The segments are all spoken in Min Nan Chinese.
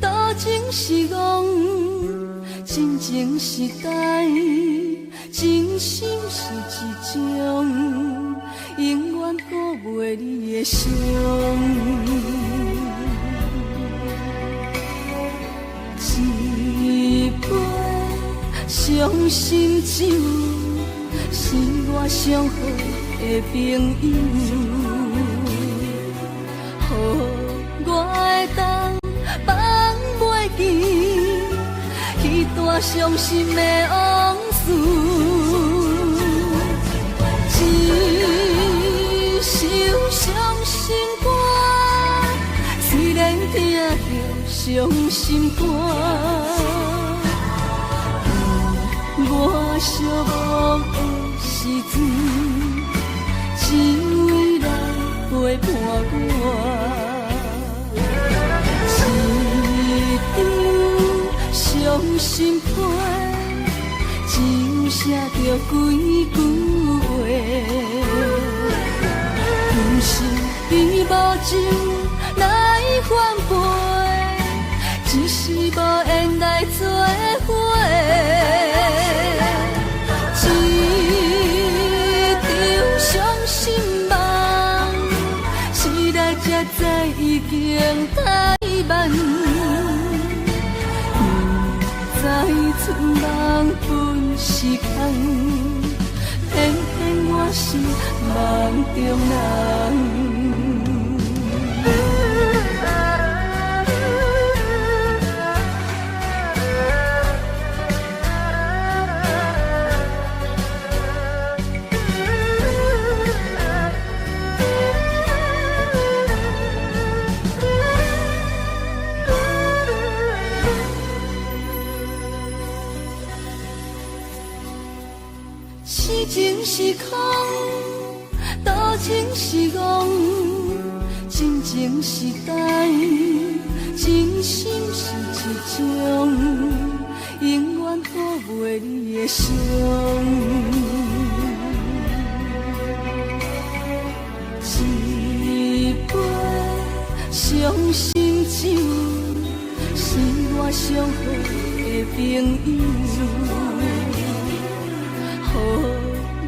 多情是戇，真情是呆，真心是一種永遠好袂離的傷。一杯傷心酒，是我上好的朋友，予我會當放袂記，彼段傷心的往事。一首傷心歌，雖然聽著傷心肝，我寂寞的時陣，只有伊來陪伴我。一張傷心批，只有寫著幾句話，不是伊無情來反背，只是無緣來做伙。一場傷心夢，醒來才知已經太晚。不知春夢本是空，偏偏我是夢中人。痴情是空，多情是戇，真情是呆，真心是一種永遠好袂離的傷。一杯傷心酒，是我上好的朋友，予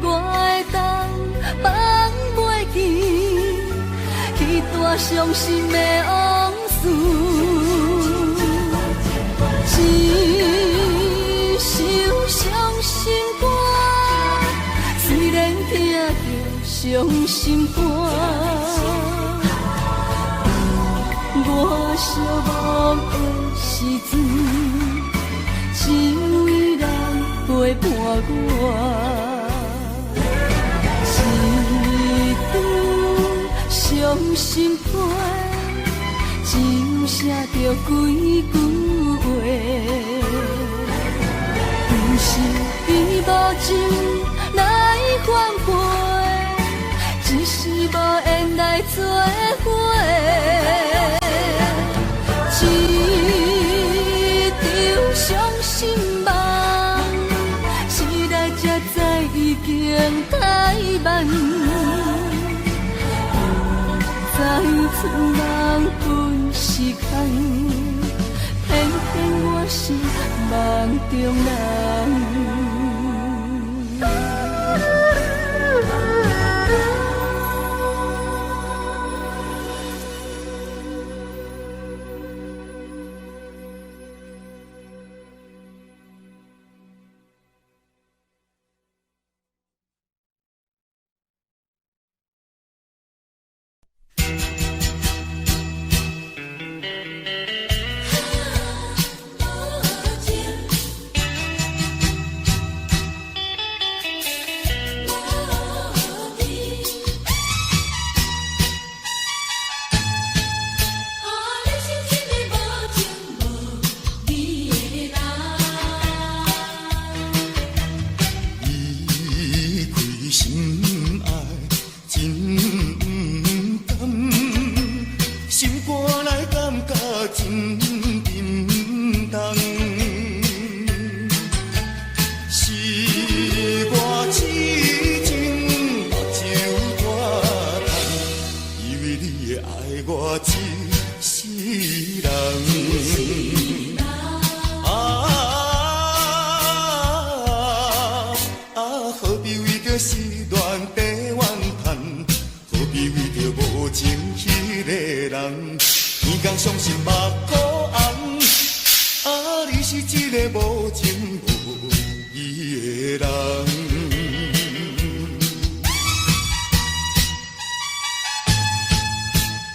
我會當放袂記，彼段傷心的往事。一首傷心歌，雖然聽著傷心肝，我寂寞的時陣，只有伊來陪伴我。一張傷心批，只有寫著幾句話，不是伊無情來反背，只是無緣來做伙。一場傷心夢，醒來才知已經太晚。不知春夢本是空，偏偏我是夢中人。 愛我一世人。個無情無義的人。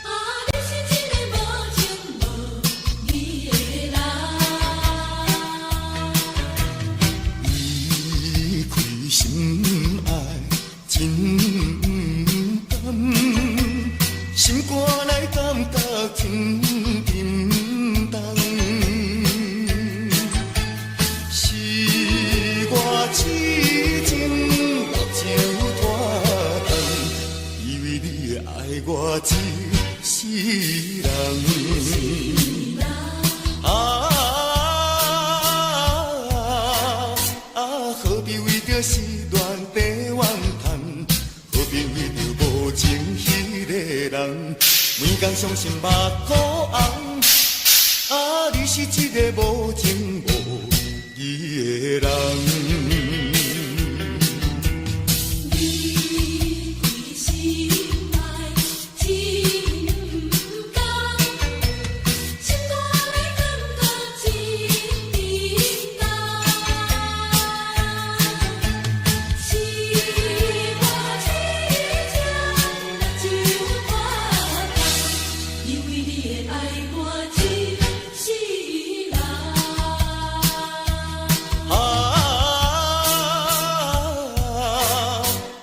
啊，你是一个無情無義的人。離開心愛真毋甘，心肝內感覺真沉重。是我痴情目睭拖重，以為你會愛我一世人。啊啊！何必為著失戀地怨嘆？何必為著無情彼個人？每工傷心目箍紅。啊，你是一個無情無義的人。離開心愛真毋甘，心肝內感覺真沉重。是我痴情目睭拖重，以為你會愛我一世人。啊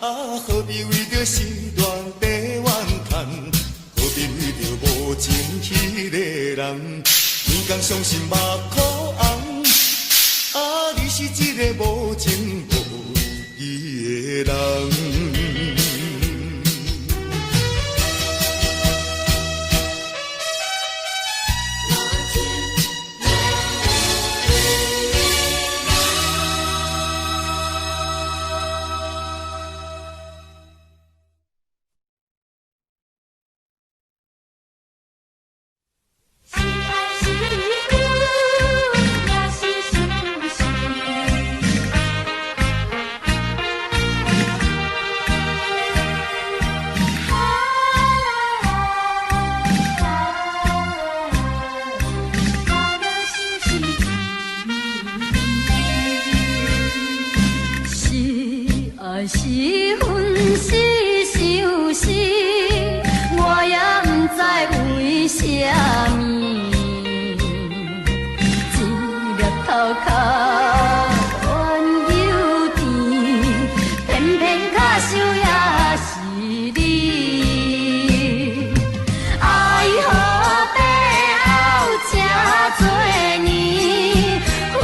啊！何必為著失戀地怨嘆？何必為著無情彼個人？每工傷心目箍紅。啊，你是一個無情無義的人。無情無義的人。是愛是恨，也是相思。啊啊，我的心是是愛是恨是相思，我也毋知為啥物。一粒頭殼怨又甜，偏偏跤手也是你。愛予變後這多年，何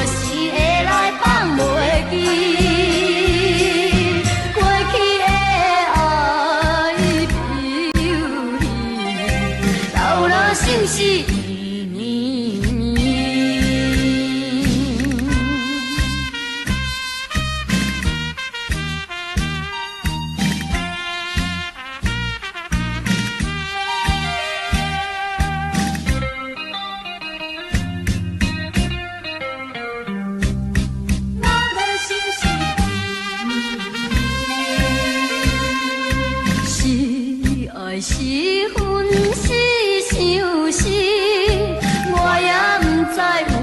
時會來放袂記？過去的愛比遊戲，老老相思绵綿。老老相思绵綿。是愛是恨是相思，我也毋知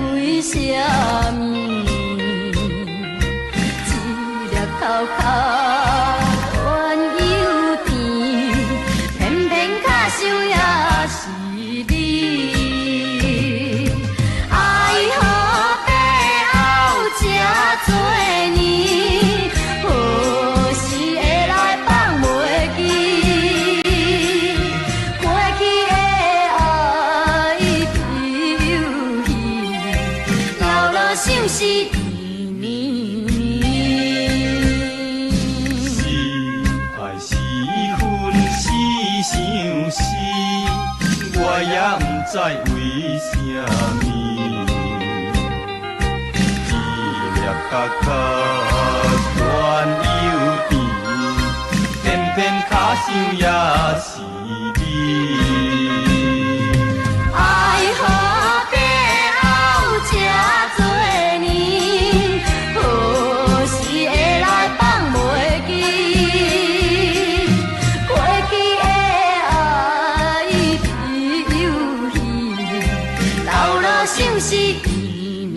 為啥物。一粒頭殼怨又甜，偏偏跤手也是你。愛予變後這多年，何時會來放袂記？過去的愛比遊戲，老老相思綿綿。是愛是恨是相思，我也毋知為啥物。一粒跤殼怨又甜，偏偏跤手也是你。愛予變後這多年，何時會來放袂記？過去的愛比遊戲，老老相思綿綿。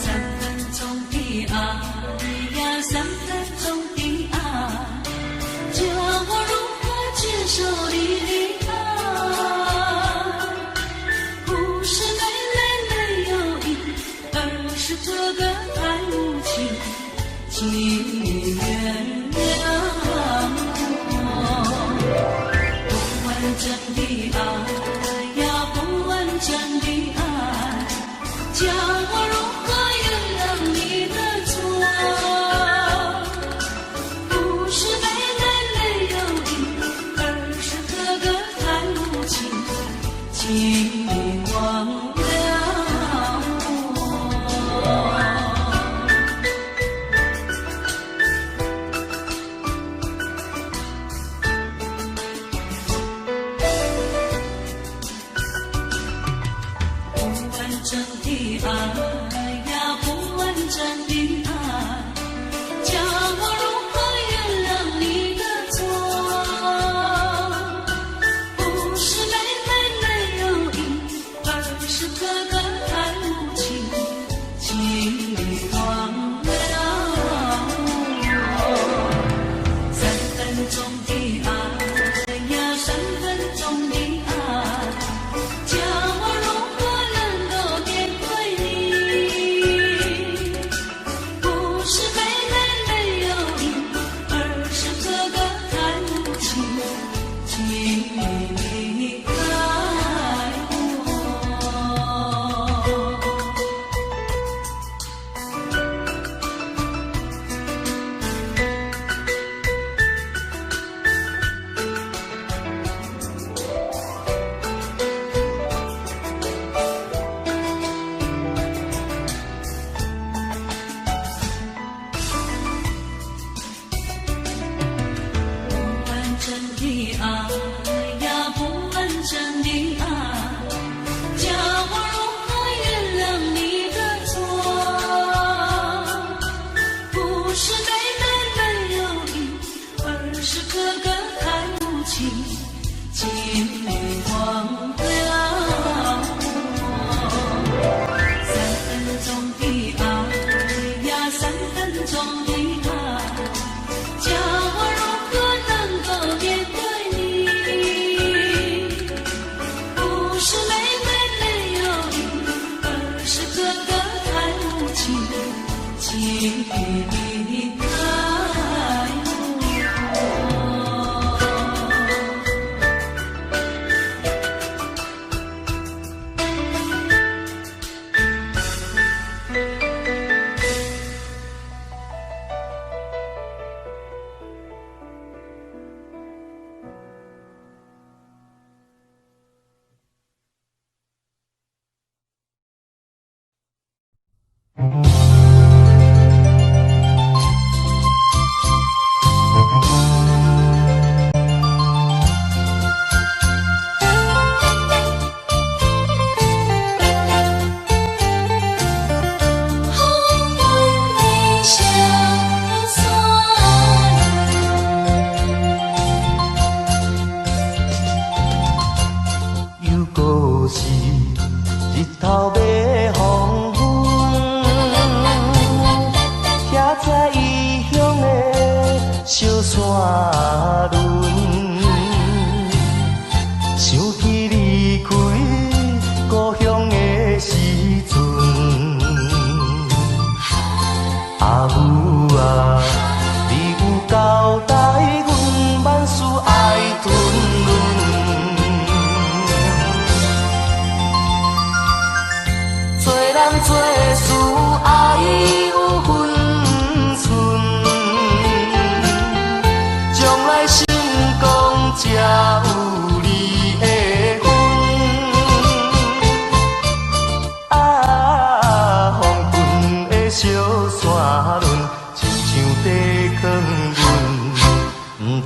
三分鐘的愛呀，不完整的愛，叫我如何原諒你的錯？不是美麗沒有意，而是哥哥太無情，請你原諒我。不完整的愛呀，不完整的愛，叫我如何原諒你的錯？不是妹妹沒有因，而是哥哥太無情，請你忘了我。三分鐘的愛呀，三分鐘的愛，叫我如何能夠面對你？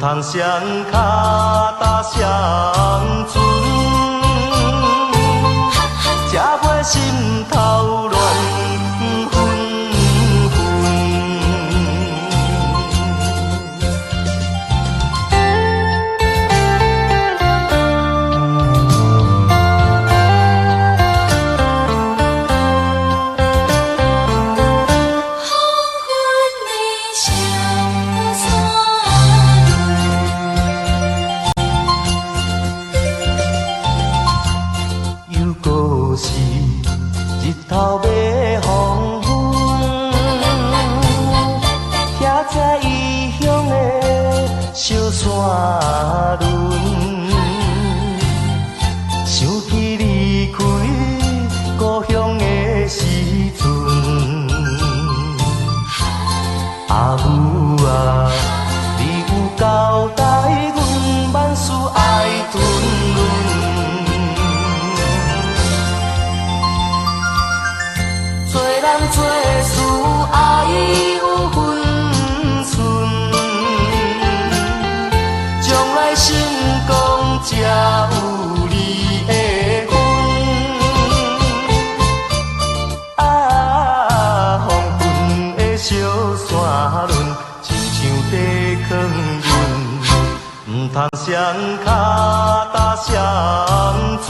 通雙跤踏雙船，才袂心頭亂紛紛。黃昏的小山又閣是日頭欲黃昏，徛在異鄉的小山崙，想起離開故鄉的時陣，阿母啊，你有交代阮萬事愛吞忍。做人做事愛有分寸，將來成功才有你的份。啊，黃昏的小山崙，親像在勸阮，毋通雙跤踏雙船，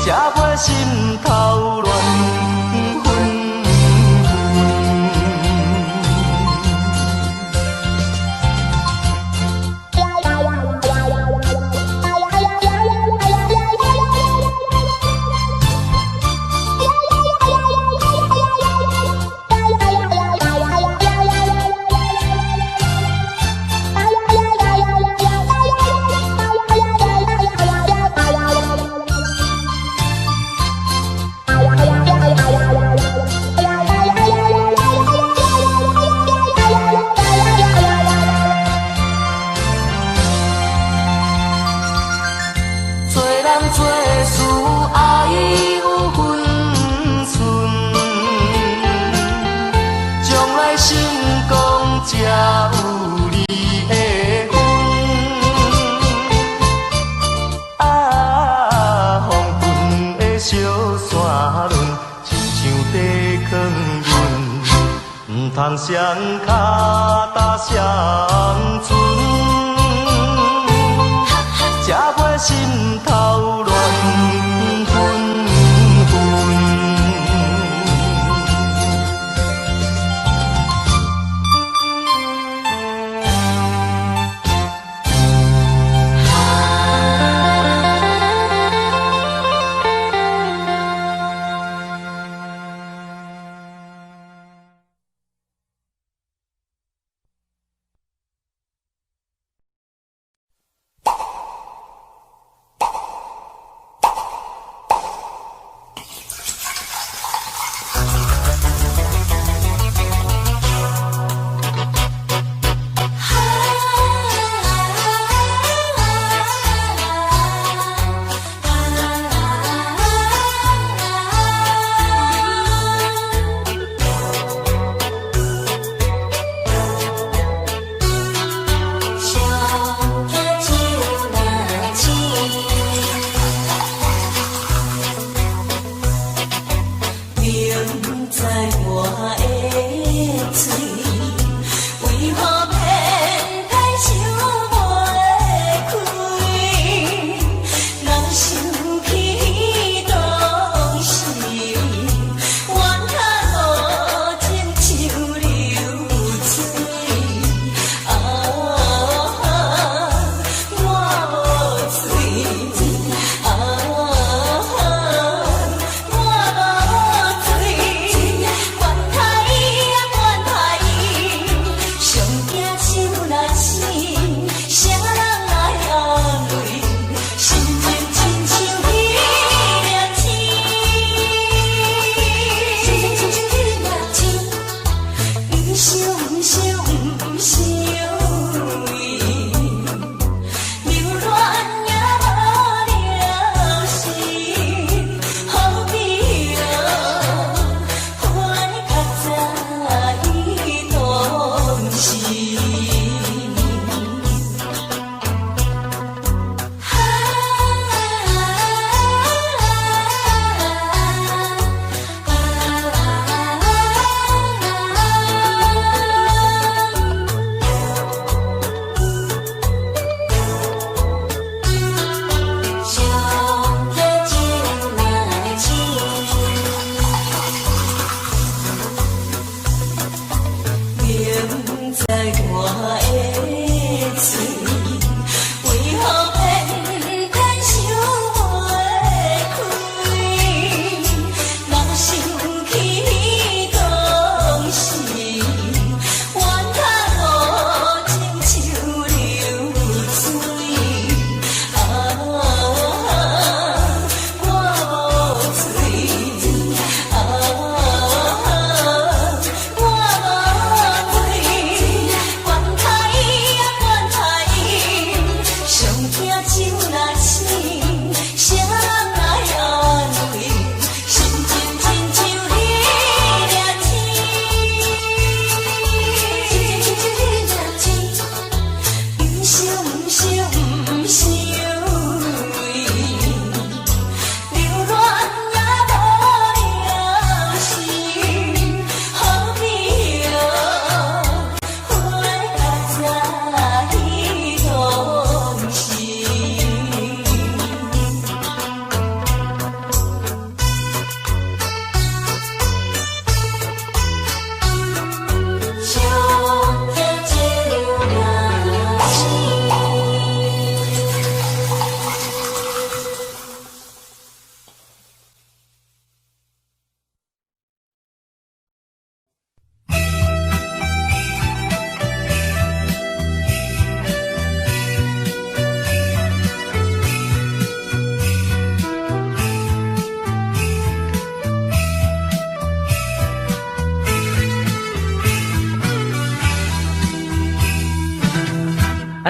才袂心頭亂紛紛。做人做事愛有分寸，將來成功才有你的份。啊，黃昏的小山崙，親像在勸阮，毋通雙跤踏雙船，才袂心頭亂紛紛。小酒若醒，明知我的醉，為何偏偏想袂開？人想起當時，冤家無情像流水。啊，我無罪，啊，我無罪，我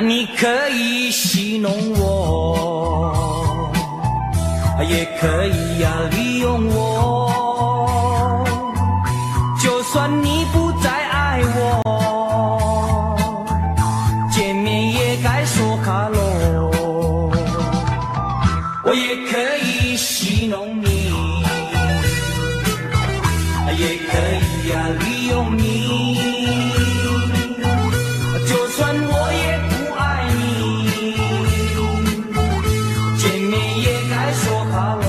你可以戲弄我，也可以呀利用我。就算你不再愛我，見面也該說哈嘍。我也可以戲弄你，也可以呀利用你。就算我也不愛你，見面也該說哈嘍。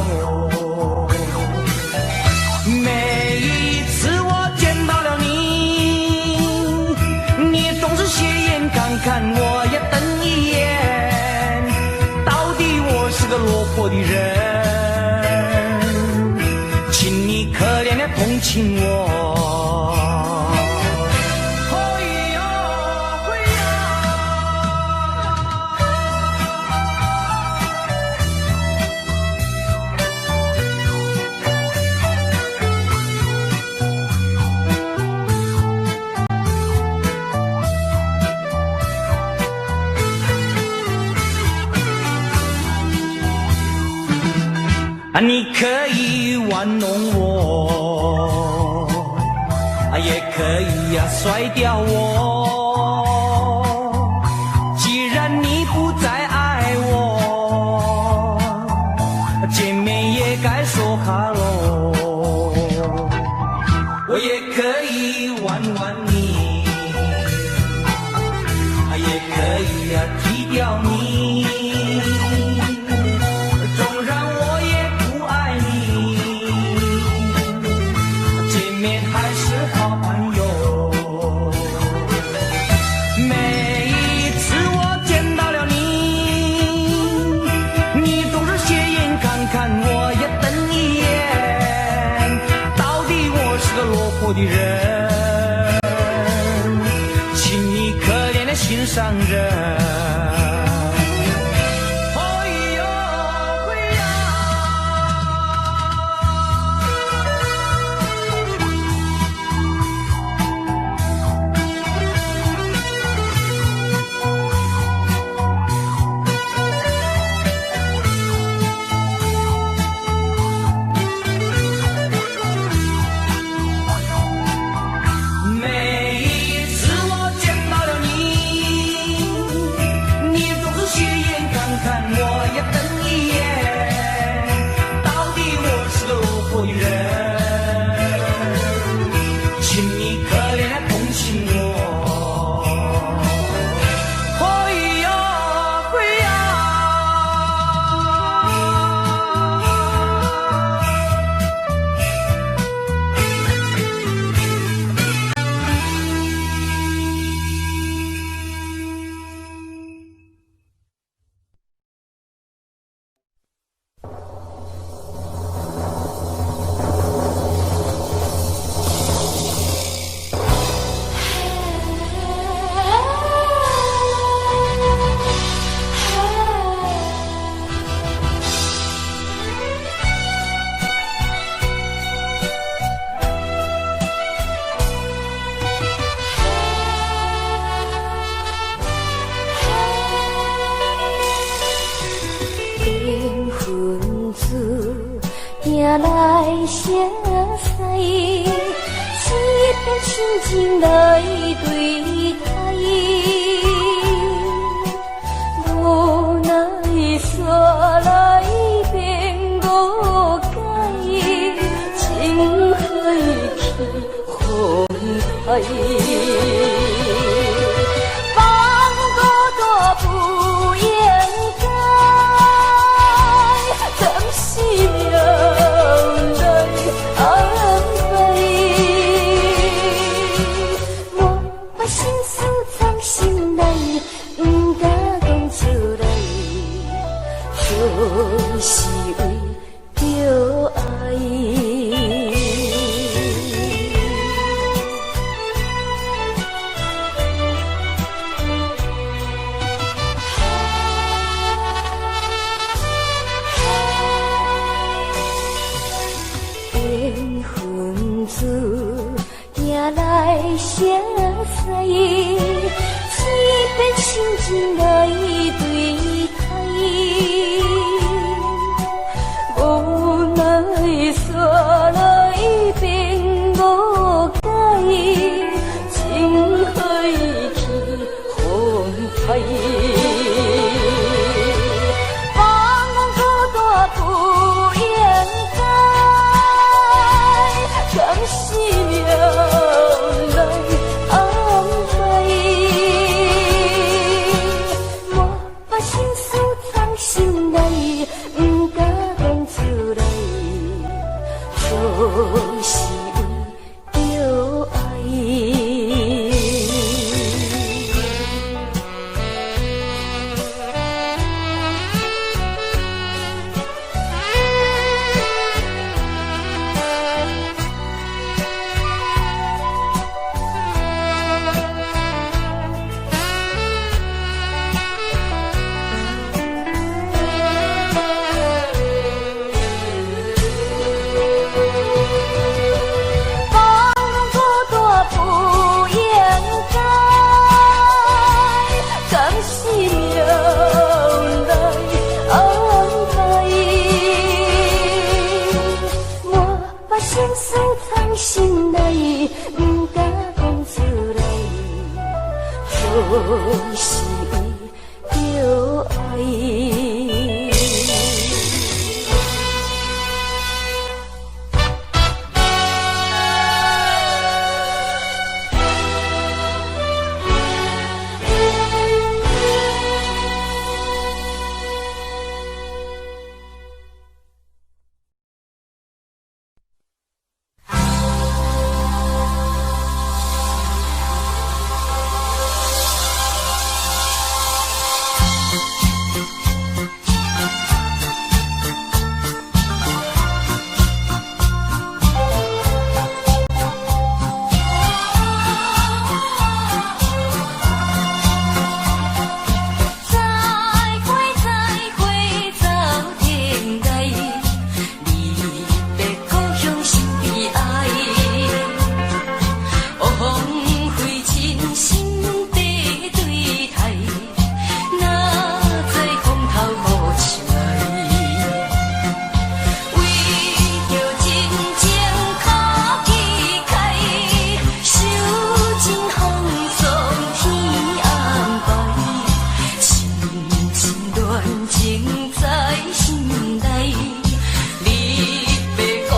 每一次我見到了你，你總是斜眼看看我，也瞪一眼，到底我是個落魄的人，請你可憐的同情我。嘿喲嘿呀。啊，你可以玩弄我，啊，也可以呀甩掉我。既然你不再愛我，見面也該說哈嘍。我也可以玩玩你，啊，也可以呀踢掉你。縱然我也不愛你，見面還是好朋友。每一次我見到了你，你總是斜眼看看我，也瞪一眼，到底我是個落魄的人，請你可憐的心上人。嘿喲嘿呀。每一次我見到了你，你總是斜眼看看我，也瞪一眼，到底我是個落魄的人，請你可憐的同情我。嘿喲嘿呀。緣分注定來相似，一片深情來對待，無奈煞來變誤解，情海起風台。放孤單不應該，暫時命來安排。莫把心思深情來對待，無奈煞來變誤解，情海起風颱。放阮孤單不應該，敢是命來安排。我把心事藏心內，毋敢講出來，都是為著愛。放阮孤單不應該，敢是命來安排。我把心事藏心內，毋敢講出來，都是為著愛。再會再會走天涯，離別故鄉心悲哀。枉費真心地對待，哪知風頭雨樹來。為著真情苦期待，受盡風霜天安排。深深戀情在心內，離別故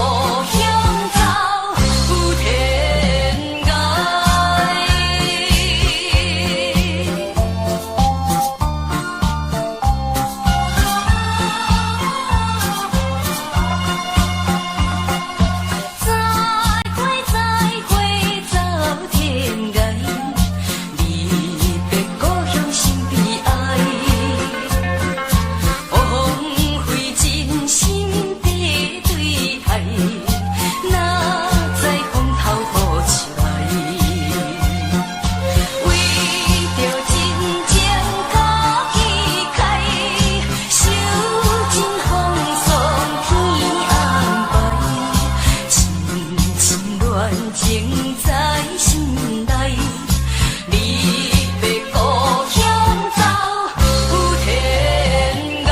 鄉走天涯。再會再會走天涯，離別故鄉心悲哀。枉費真心地對待，哪知風頭雨樹來。為著真情苦期待，受盡風霜天安排。深深戀情在心內，離別故鄉走天涯。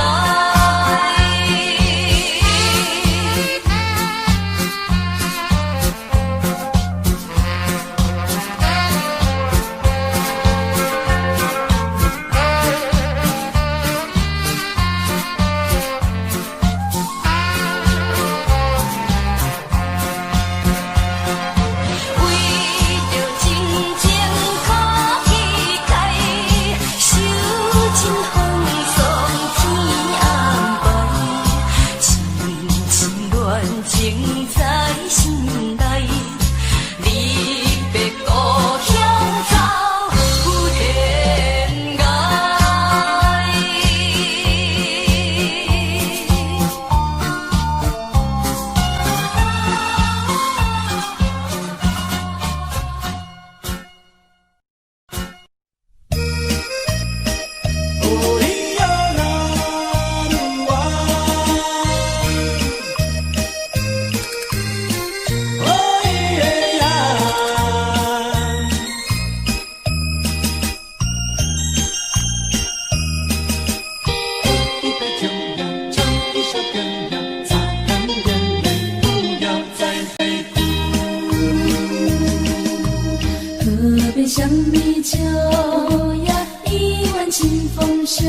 為著真情苦期待，受盡風霜天安排。深深戀情在心內，離別故鄉走天涯。哦咿呀那魯哇，哦咿耶呀。袖，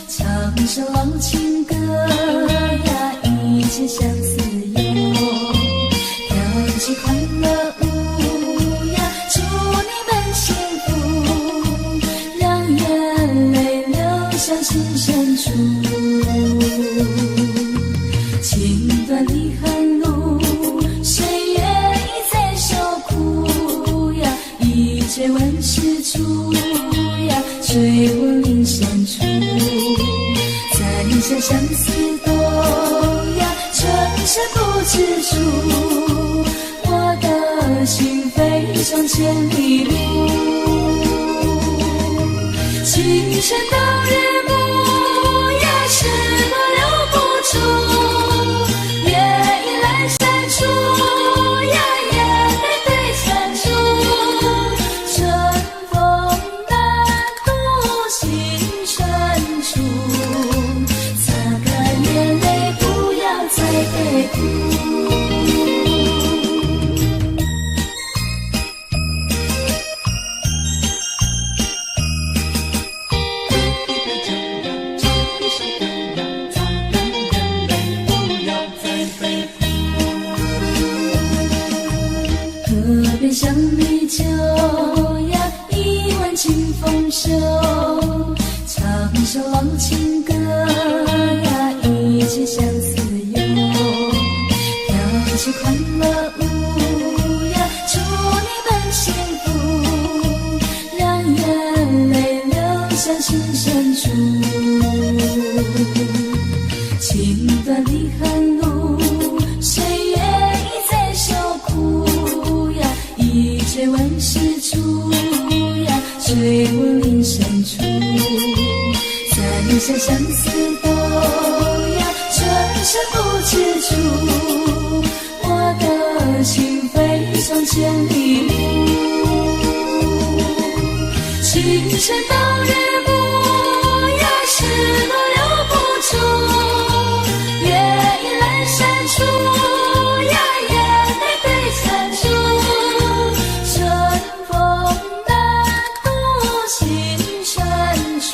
唱首老情歌呀，一切相思忧。跳起快樂舞呀，祝你們幸福，讓眼淚流向心深處。情斷遺憾路，誰願意再受苦呀？一追問是處呀，追我靈深處。在下相思豆呀，春深不知處。我的心飛上千里路，情深到日暮呀，時光留不住。月已闌珊處呀，眼淚堆殘處。春風難渡心深處，擦乾眼淚，不要再悲苦。一杯酒呀，唱一首歌呀，擦乾眼淚，不要再悲苦。河邊香米酒呀，一碗清風秀，唱首老情歌呀，一曲相思憂。跳起快樂舞呀，祝你們幸福，讓眼淚流向心深處。情斷遺憾路，誰願意再受苦呀？一追問是處呀，追我靈深處。在下相思豆呀，春深不知處。我的心飛上千里路，情深到日暮呀，時光留不住。月已闌珊處呀，眼淚堆殘處。春風難渡心深處，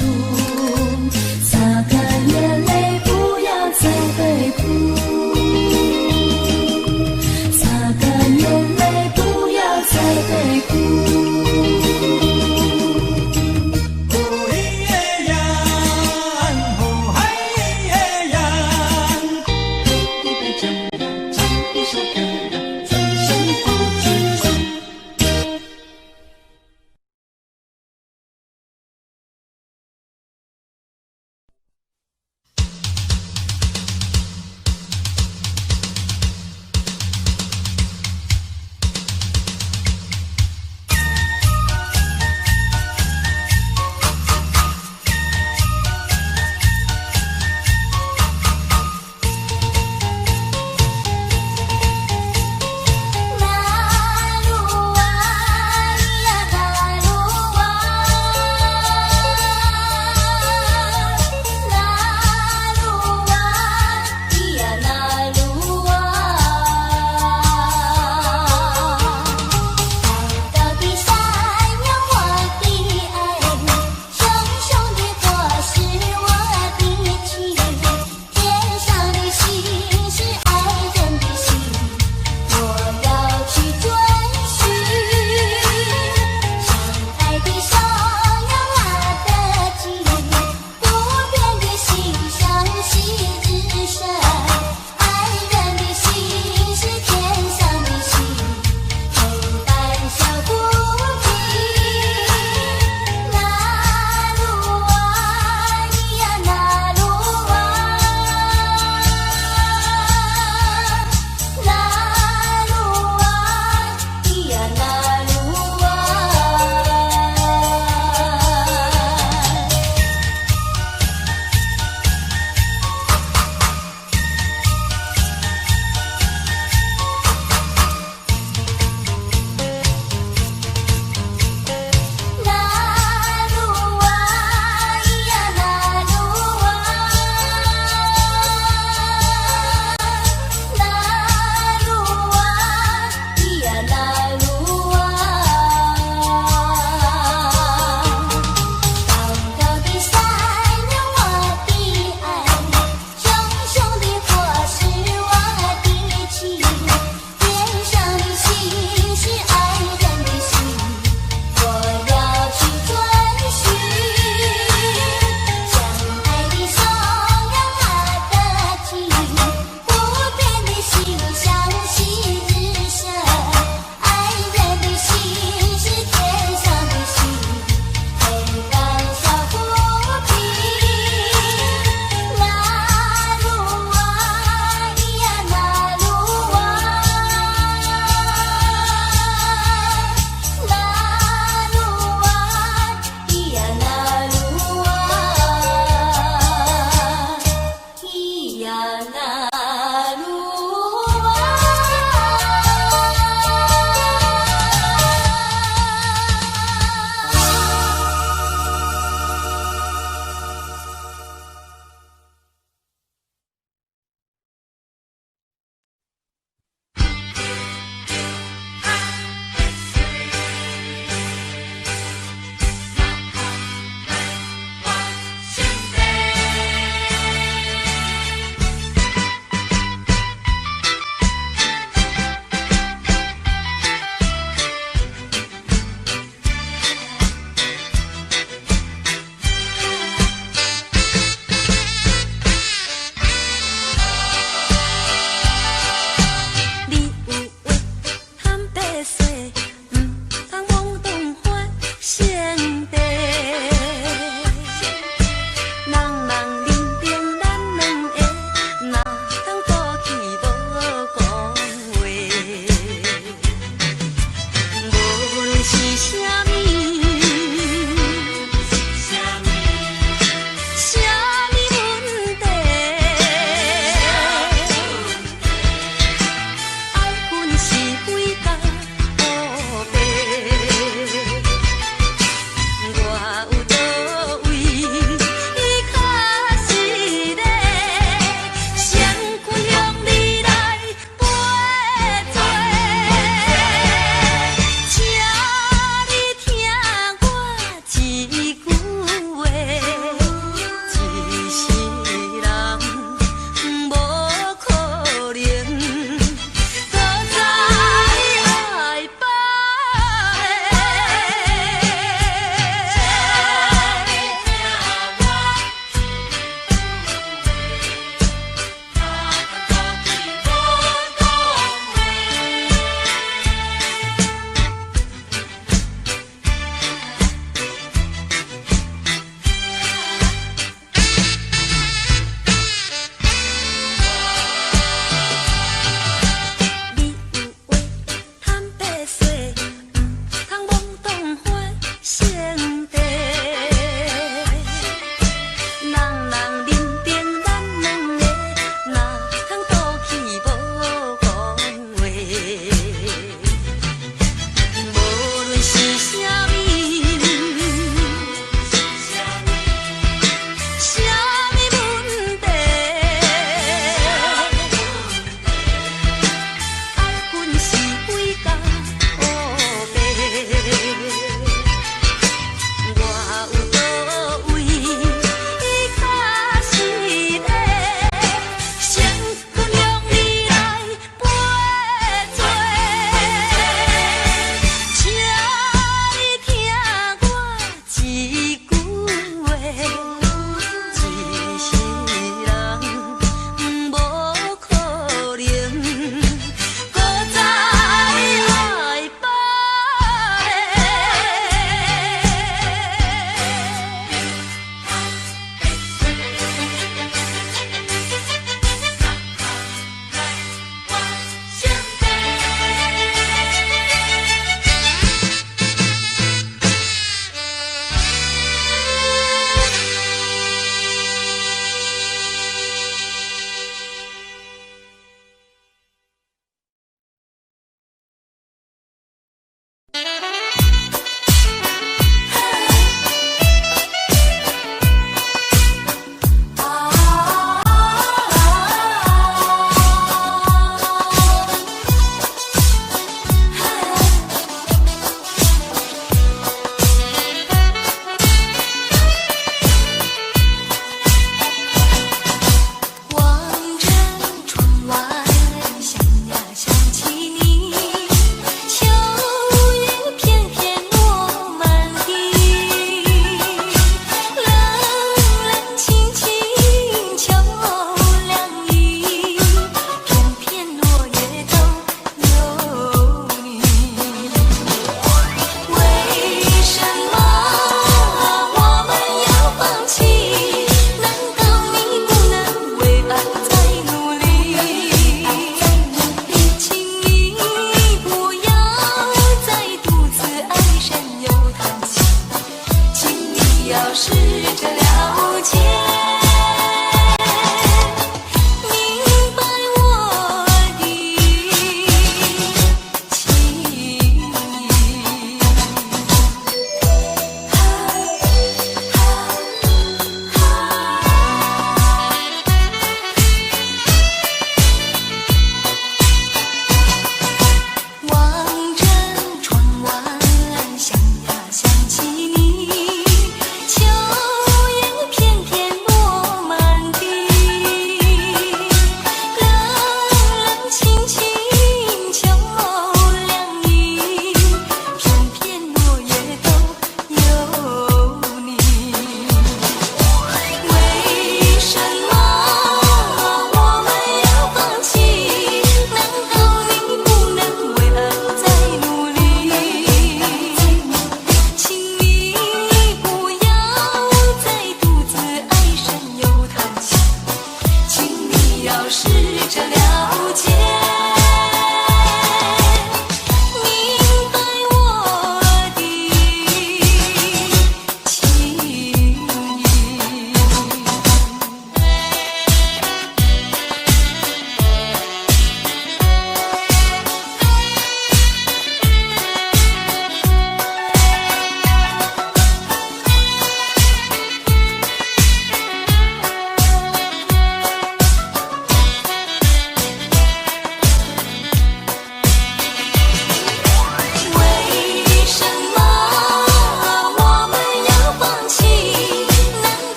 擦乾眼淚，不要再悲苦。擦乾眼淚，不要再悲苦。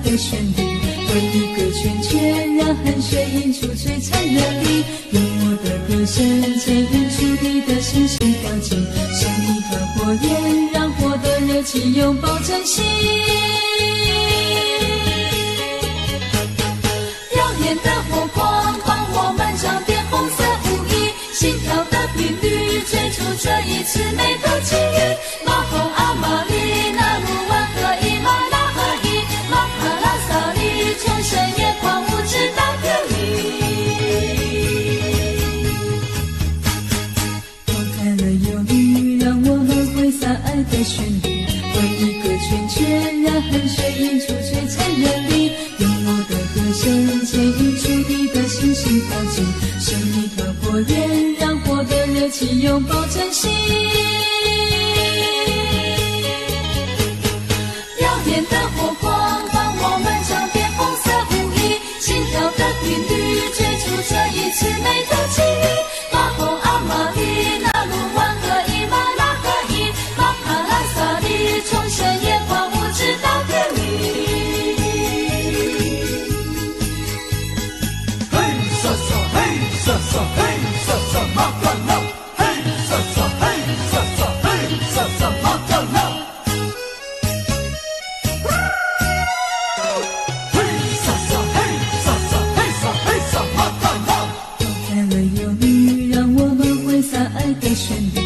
的旋律，挥一个圈圈，让汗水映出璀璨热力，用我的歌声牵引出你的星星标记，生一团火焰，让火的热情拥抱珍惜。耀眼的火光帮我们装点红色雾衣，心跳的频率追逐这一次美的际遇。马红阿玛丽那鲁万和伊玛拉和伊马卡拉萨里，从深夜狂舞直到天明。抛开了忧虑，让我们挥洒爱的旋律，挥一个圈圈，让汗水映出璀璨热力，用我的歌声牵引出你的星星标记，生一团火焰，让火的热情拥抱珍惜。耀眼的火光帮我们装点红色雾衣，心跳的频率追逐这一次美的际遇。马红阿玛丽那鲁万和伊玛拉和伊马卡拉萨里，从深夜狂舞直到天明。嘿，沙沙嘿，沙沙嘿，沙沙马卡拉，嘿，沙沙嘿，沙沙嘿，沙沙马卡拉。嘿，沙沙嘿，沙沙嘿，沙嘿沙马卡拉。抛开了忧虑，让我们挥洒爱的旋律，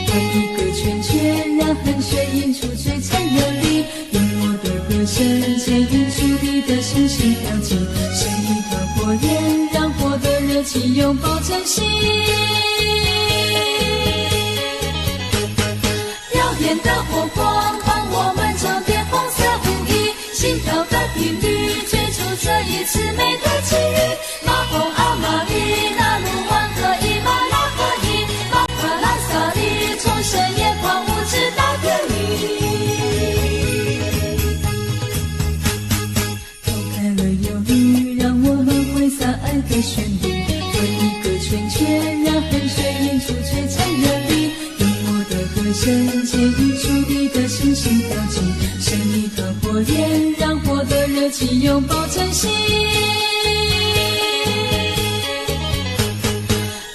挥一个圈圈，让汗水映出璀璨热力，用我的歌声牵引出你的星星标记，生一团火焰，让火的热情拥抱珍惜。耀眼的火光帮我们装点红色雾衣，心跳的频率追逐这一次美的际遇。马红阿玛丽那鲁万和伊玛拉和伊马卡拉萨里，从深夜狂舞直到天明。抛开了忧虑，让我们挥洒爱的旋律，挥一个圈圈，让汗水映出璀璨热力，用我的歌声牵引出你的星星标记，生一团火焰，让火的热情拥抱珍惜。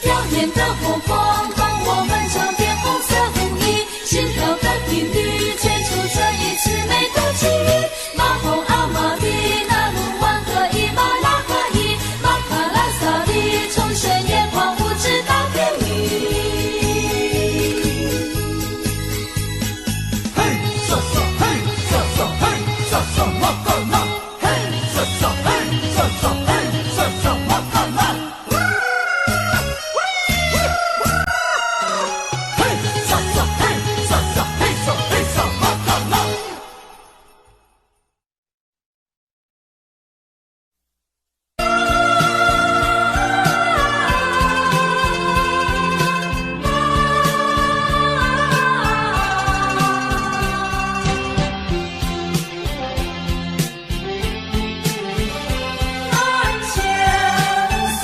耀眼的火光帮我们装点红色雾衣，心跳的频率追逐这一次美的际遇。马红阿玛丽那鲁万和伊玛拉和伊马卡拉萨里，从深夜狂舞直到天明。嘿，沙沙嘿，沙沙嘿，沙沙马卡拉，嘿，沙沙嘿，沙沙嘿，沙沙马卡拉。嘿，沙沙嘿，沙沙嘿，沙嘿沙马卡拉。难相思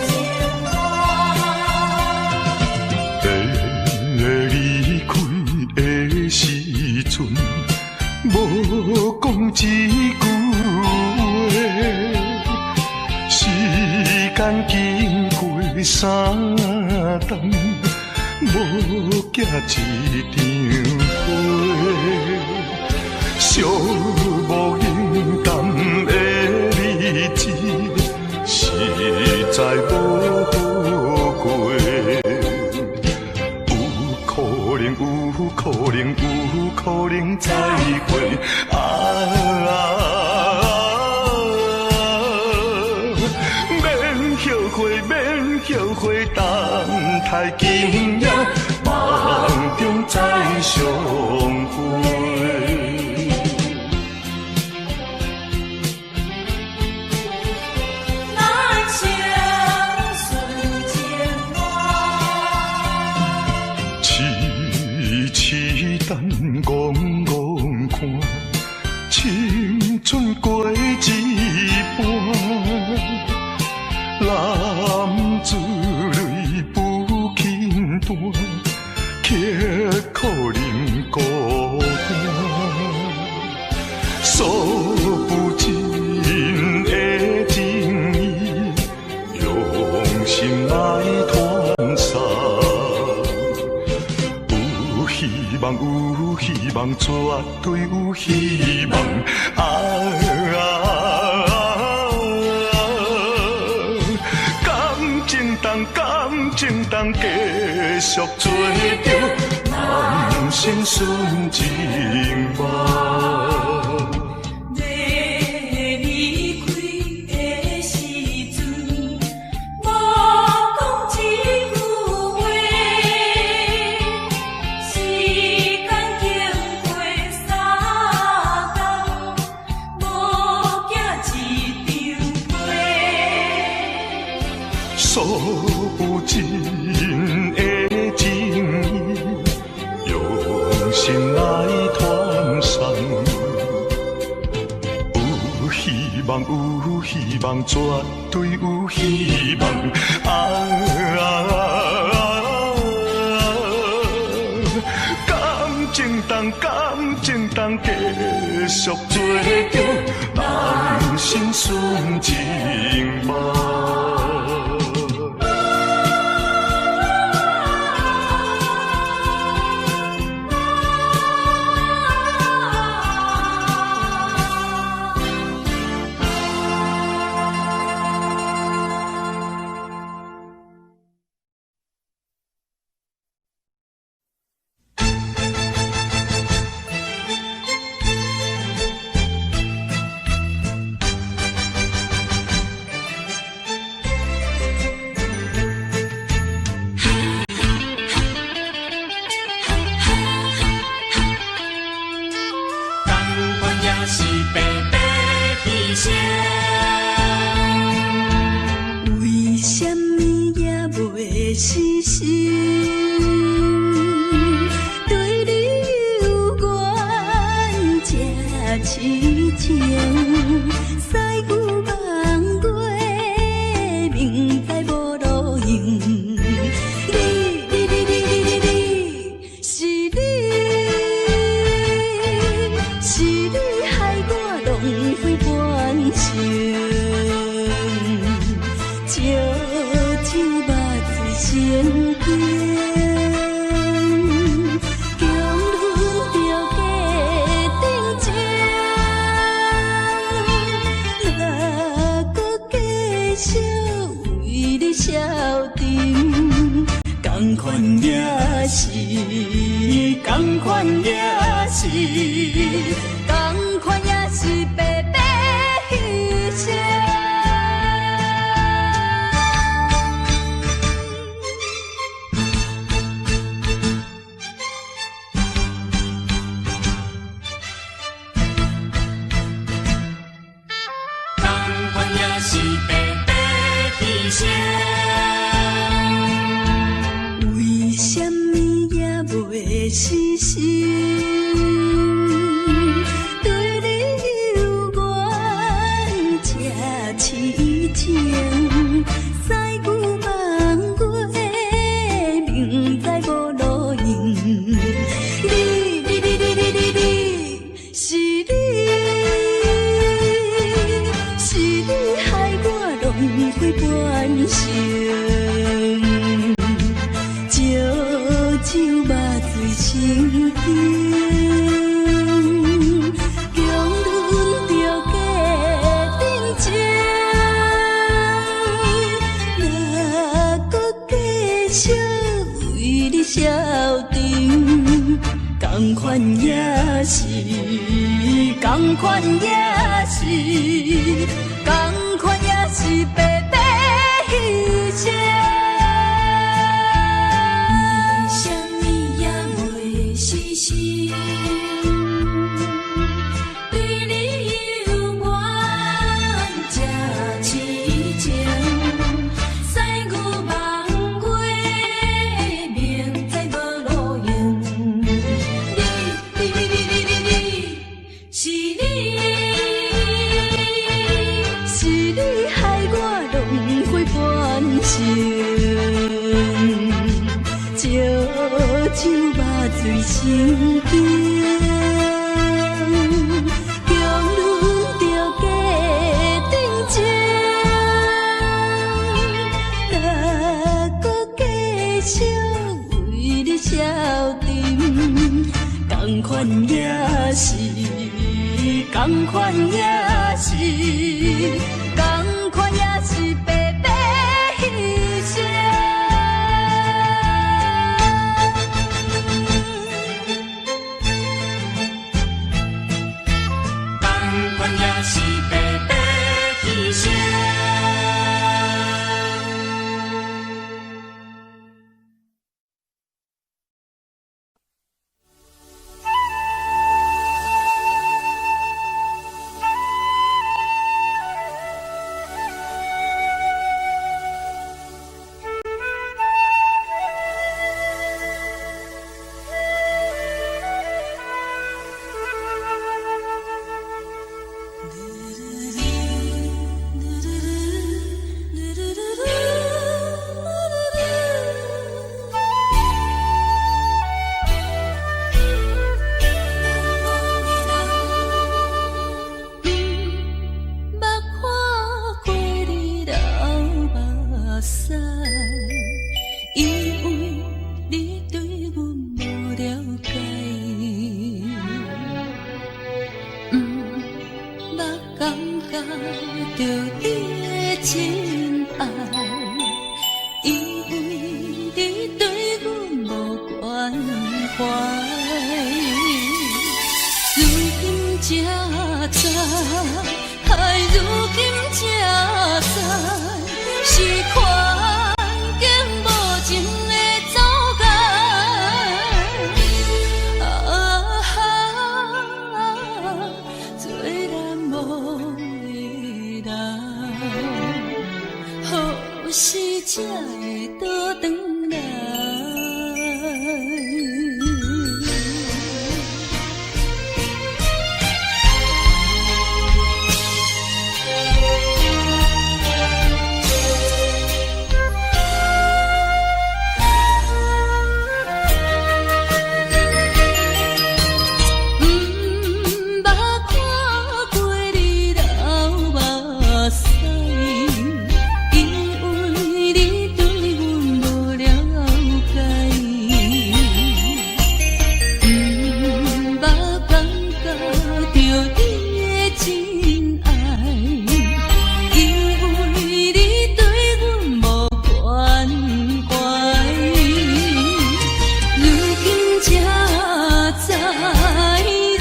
情话。在离开的时阵，无讲一句话。时间经过三冬，无寄一张批。寂寞冷淡的日子，实在无好过。有可能，有可能，有可能再会啊！免后悔，免后悔，等待今夜梦中再相会。难相思情话。痴痴等，戆戆看，青春过一半。男子泪不轻弹，刻苦忍孤望，絕對有希望。啊啊！感情當，感情當，繼續做著人生純情夢。欲離開的時陣，無講一句話。時間經過三冬，無寄一張批。訴不盡的情意，用心來傳送。有希望，有希望，絕對有希望。啊啊！感情當，感情當，繼續做著人生純情夢。仝款也是白白犧牲。為啥物也袂死心？對你有緣這癡情，西牛望月，明知無路用。你你你你你你你，是你，是你害我浪費半生。燒酒肉醉成冰，強忍著家庭情，若閣繼續為你消沉，仝款也是，仝款也是，仝款也是白白犧牲。仝款也是白白犧牲。為啥物也袂死心？對你有緣這癡情，西牛望月，明知無路用。你你你你你你你，是你，是你害我浪費半生。燒酒肉醉成冰，強忍著家庭情，若閣繼續為你消沉，仝款也是，仝款也是，仝款也是白白犧牲。為啥物也袂死心？對你有緣這癡情，西牛望月，明知無路用。你你你你你你你，是你，是你害我浪費半生。燒酒肉醉成冰，強忍著家庭情，若閣繼續為你消沉，仝款款也是，仝款也是，仝款也是白白牺牲。仝款也是白白牺牲。毋捌看過你流目屎，因為你對阮無了解。毋捌感覺著你的真愛，因為你對阮無關懷。如今才知，唉，如今才知，是環境無情的阻礙。啊，最難忘的人，何時才會倒轉來？毋捌看過你流目屎，因為你對阮無了解。毋捌感覺著你的真愛，因為你對阮無關懷。如今才知，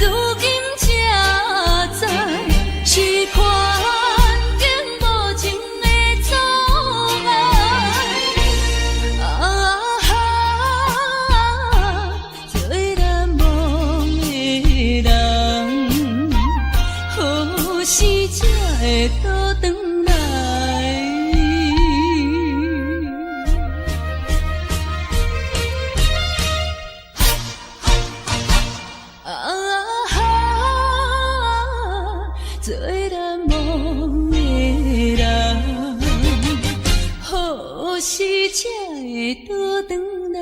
如今才知，是環境無情的阻礙。啊，最難忘的人，何時才會倒轉來？啊，最難忘的人，何時才會倒轉來？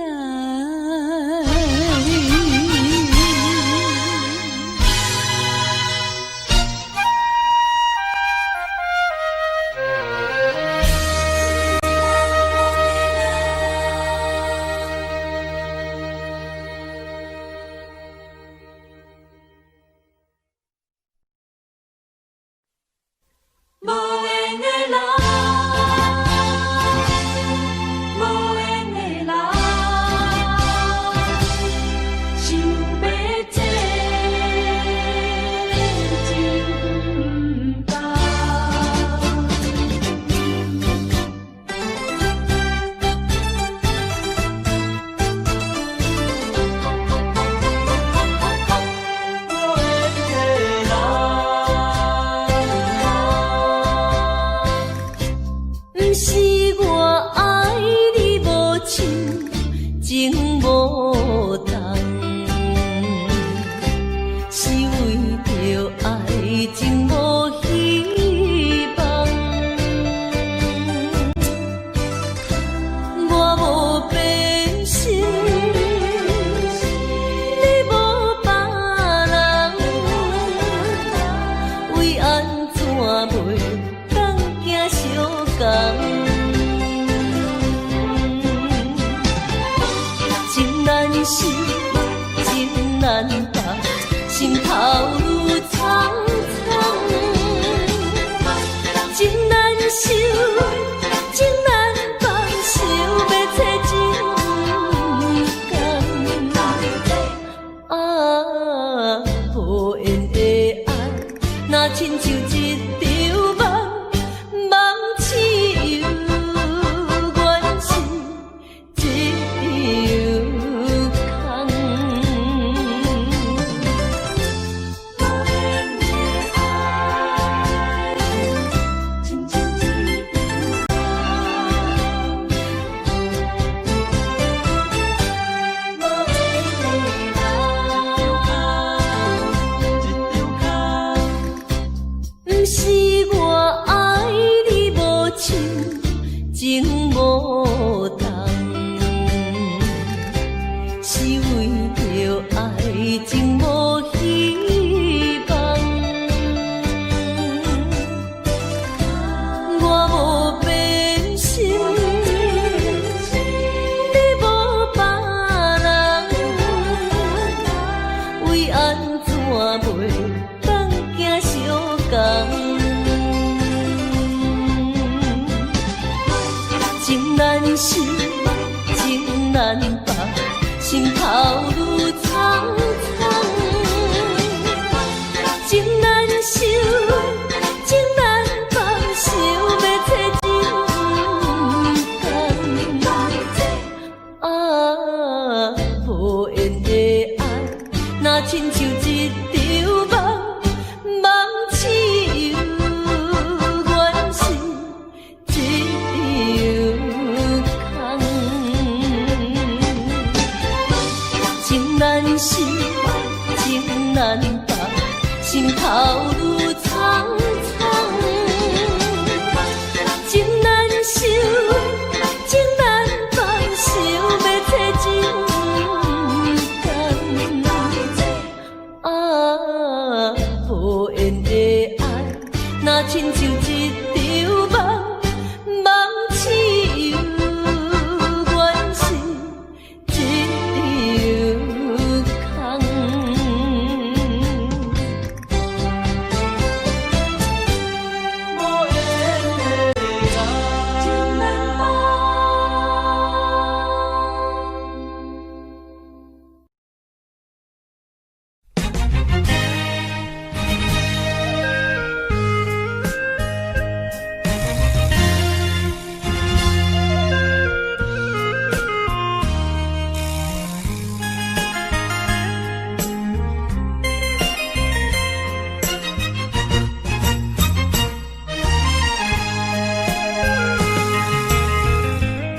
無緣的人，無緣的人，想欲這情重。無緣的人。毋是我愛你無深，情無重，是為著愛情無希望。我無變心，你無別人，為按怎袂當行相仝？情難捨，情難放，難放，心頭愈悖悖。情難收，情難放，想欲找真毋甘。啊，無緣的愛，若親像一場夢，夢醒猶原是一場空。情難收，情難放，心頭愈悖悖。情難收，情難放，想欲找真毋甘。啊，無緣的愛，若親像一場夢，夢醒猶原是一場空。無緣的人。情難放。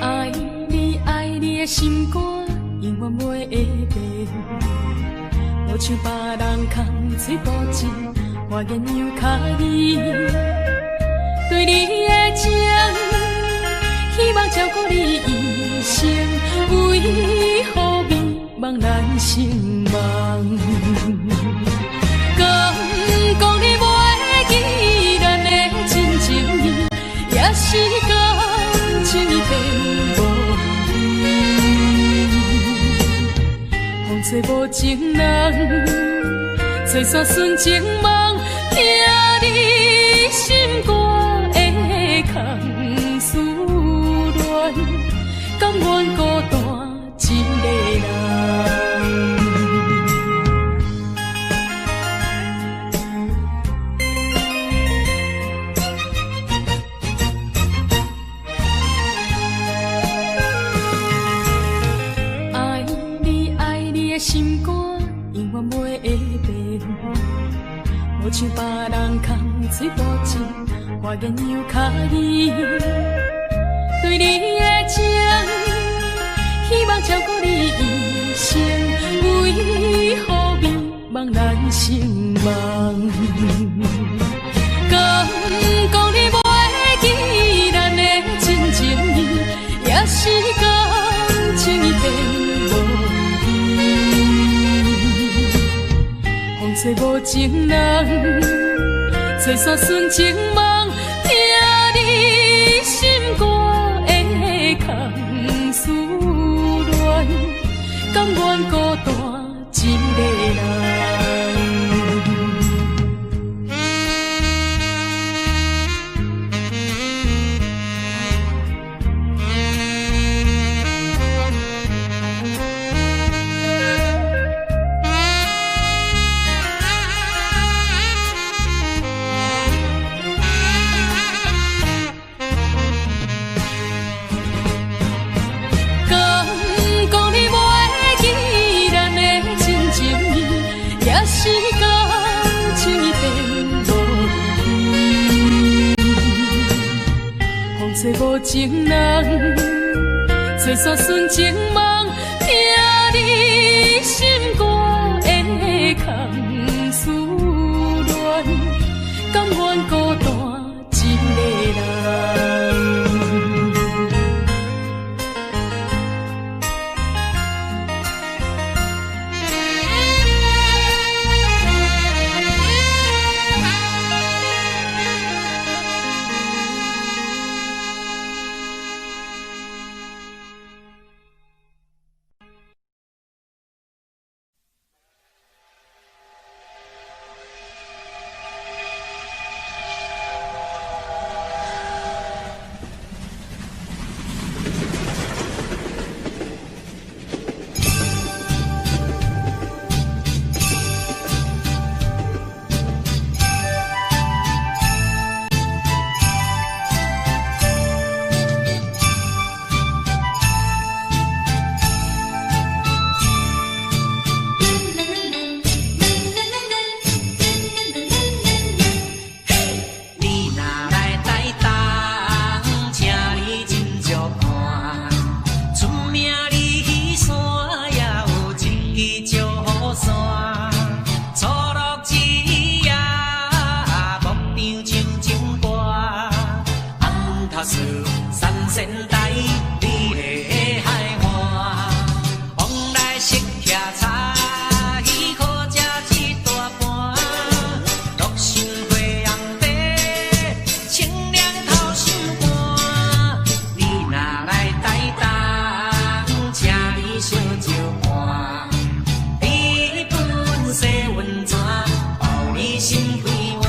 愛你愛你的心肝，永遠袂會變。無像別人空喙無情，我願讓跤伊。對你的情，希望照顧你一生，為何美夢難成夢？敢講你袂記咱的真情意，也是感情已變無味。風吹無情人，吹散純情夢，疼你心肝的空思戀，甘願孤單一个人。愛你愛你的心肝，永遠袂會變。無像別人空喙無情，我願讓跤伊。對你的情，希望照顧你一生，為何美夢難成夢？敢講你袂記咱的真情意，也是感情已變無味。風吹無情人，吹散純情夢，疼你心肝的空思戀，甘願孤單一个人。敢講你袂記咱的真情意，也是感情已變無味。風吹無情人，吹散純情夢，疼你心肝的空思戀，甘願孤單一个人。頭樹三仙台，美麗的海岸。往來食徛菜，好食一大盤。樂心花紅茶，清涼透心肝。你若來台東，請你小招伴，日本洗溫泉，包你心快活。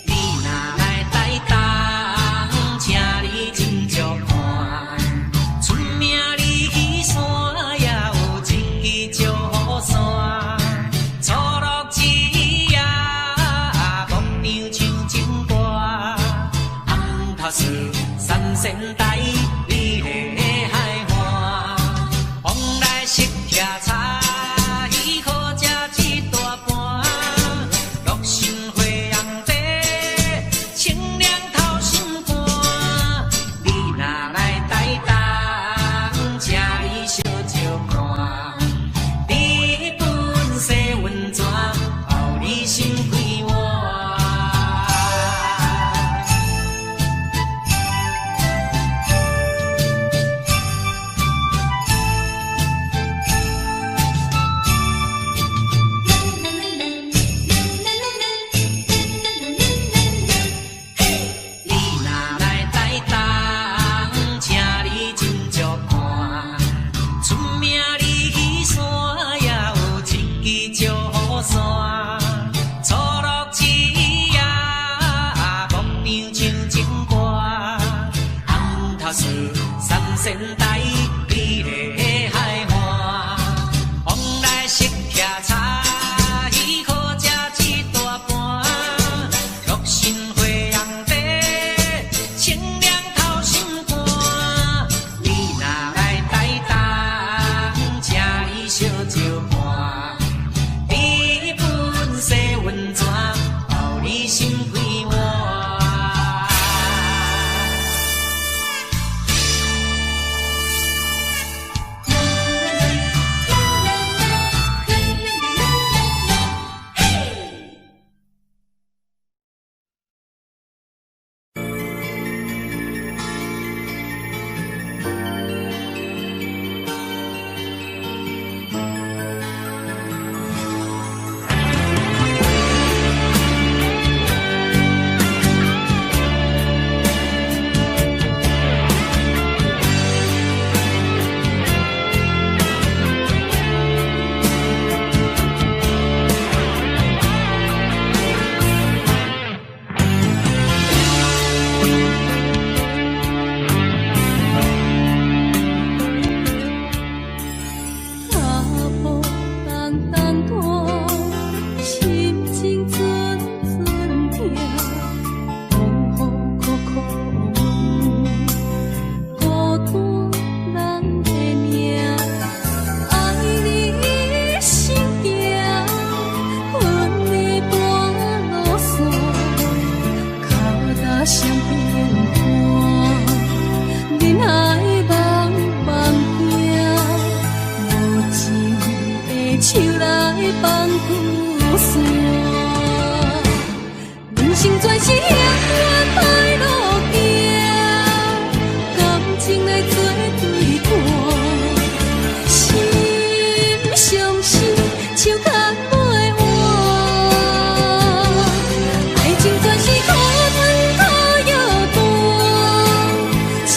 你若來台東，請你斟酌看。出名你去山，也有一支石虎山。错落一夜，牧场像情歌。红头树三仙台，美麗的海岸。往來食徛菜，好食一大盤。樂心花紅茶，清涼透心肝。你若來台東，請你小招伴。日本洗溫泉，包你心快活。你若來台東，請你斟酌看。出名你去山，也有一支石虎山。错落一夜，牧场像情歌。红头树三仙台，美麗的海岸。往來食徛菜，好食一大盤。樂心花紅茶，清涼透心肝。你若來台東，請你小招伴。日本洗溫泉，包你心快活。脚步重重大，心情阵阵痛，风雨苦苦问，孤单人的命，爱你一生行，分离半路线，脚踏双边看，人海茫茫行。无情的手来放旧线，人生全是幸运歹路行，感情来做对半，心相惜，手牵袂完。爱情全是苦吞苦药丹，痴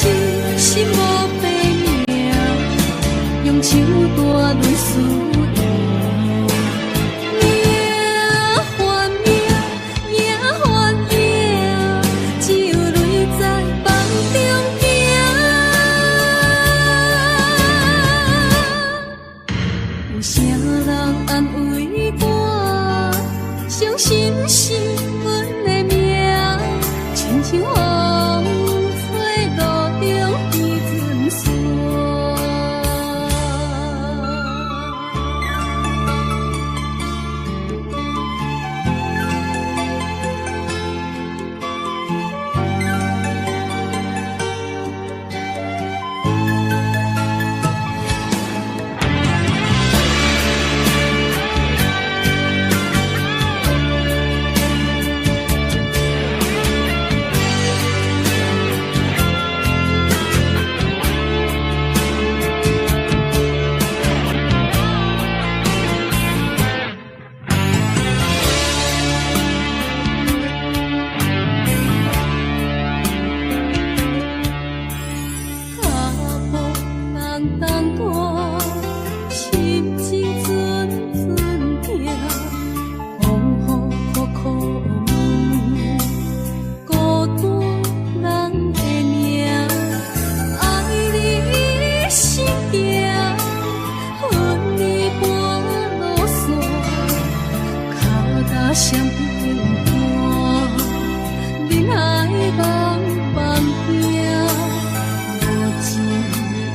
心无白命。用手段论输赢，命还命，赢还赢，只有泪在梦中行。有啥人安慰我？伤心是阮的命，亲像风吹路中彼阵线。双冰寒，人海茫茫行，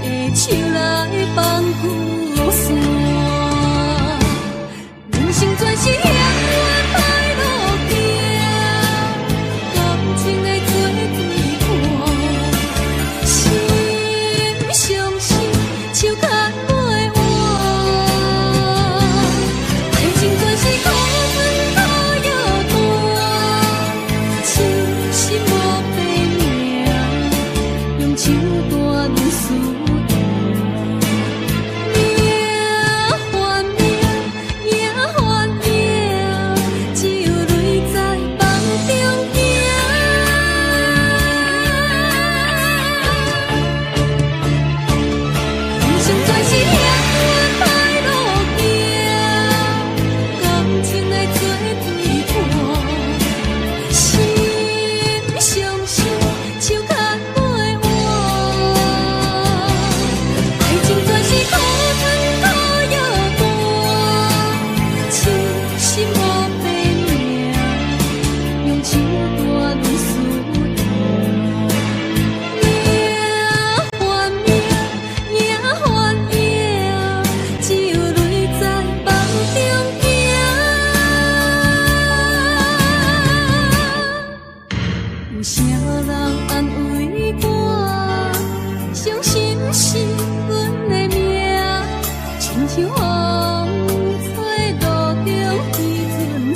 无一个手来放旧线。人生全是险冤歹路行，感情的做对伴，心相惜，手牵袂完。爱情全是苦酸苦又大，痴心无白命，用手段输赢。命还命，赢还赢，只有泪在梦中行。人生全是险冤歹路行，感情的做对伴，心相惜，手牵袂完。爱情全是苦酸苦又大，痴心无白命，用手段输赢。命还命，赢还赢，只有泪在梦中行。有啥人安慰我？伤心是阮的命，亲像风吹路中彼阵沙。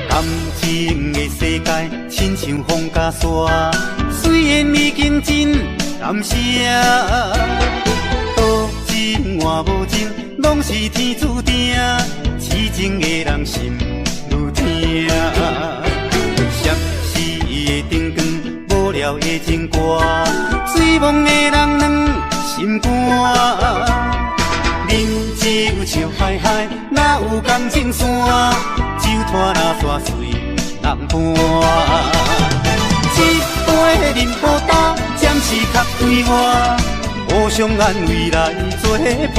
感情的世界，亲像风甲沙，虽然已经真感谢，多情换无情，拢是天注定，痴情的人心愈疼。闪烁的灯光，无聊的情歌，醉梦的人软心肝。啉酒笑嗨嗨，哪有感情线？酒摊若煞随人搬。一杯饮予焦，暂时较快活，互相安慰来作伴。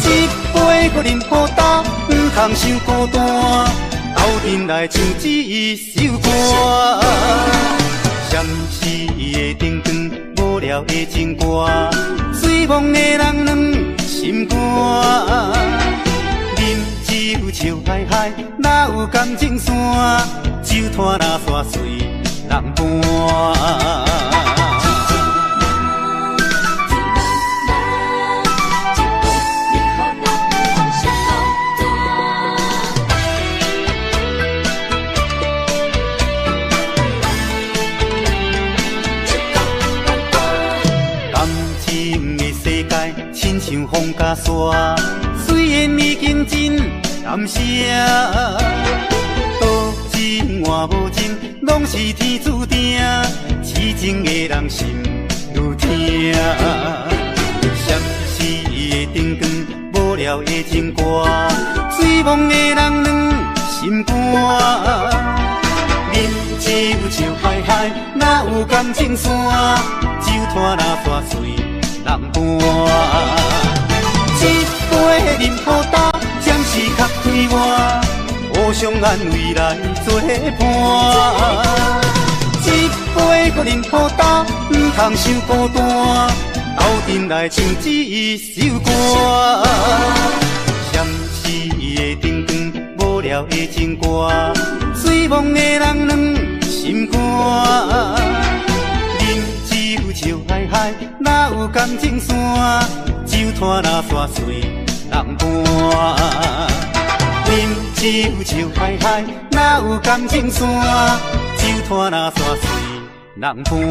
一杯阁饮予焦，毋通伤孤单，斗阵来唱这首歌。闪烁的灯光，无聊的情歌，醉梦的人软心肝。啉酒笑嗨嗨，哪有感情线？酒摊若煞随人搬。感情的世界，亲像风甲沙，虽然已经真感谢，多情换无情，拢是天注定，痴情的人心愈疼。闪烁的灯光，无聊的情歌，醉梦的人软心肝。啉酒笑嗨嗨，哪有感情线？酒摊若煞随人搬。一杯饮予焦，暂时较快活，互相安慰来作伴。一杯阁饮予焦，毋通伤孤单，斗阵来唱这首歌。闪烁的灯光，无聊的情歌，醉梦的人软心肝。啉酒笑嗨嗨，哪有感情线？酒摊若煞随人搬。啉酒笑嗨嗨，哪有感情线？酒摊若煞随人伴。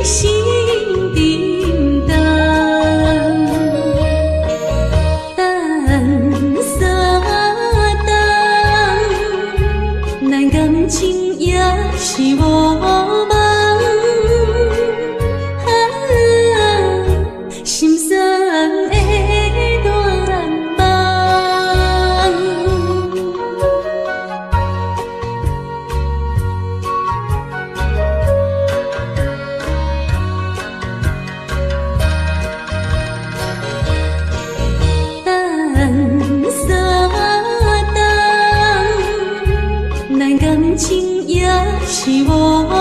心沉重。等三冬，咱感情也是無夢。啊，心酸的願望。等三冬，咱感情也是無夢。啊，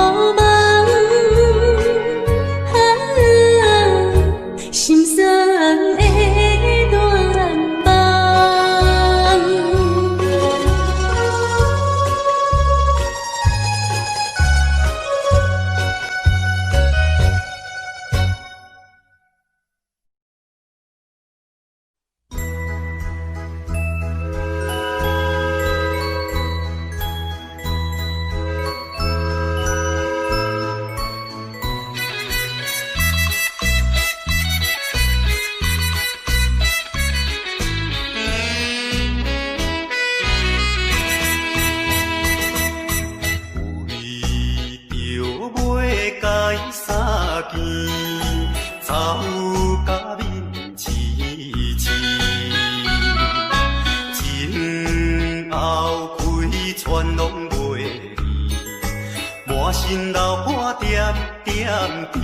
心酸的願望。為著買改衫件，走甲面青青，前後開船攏袂離，滿身流汗點點滴。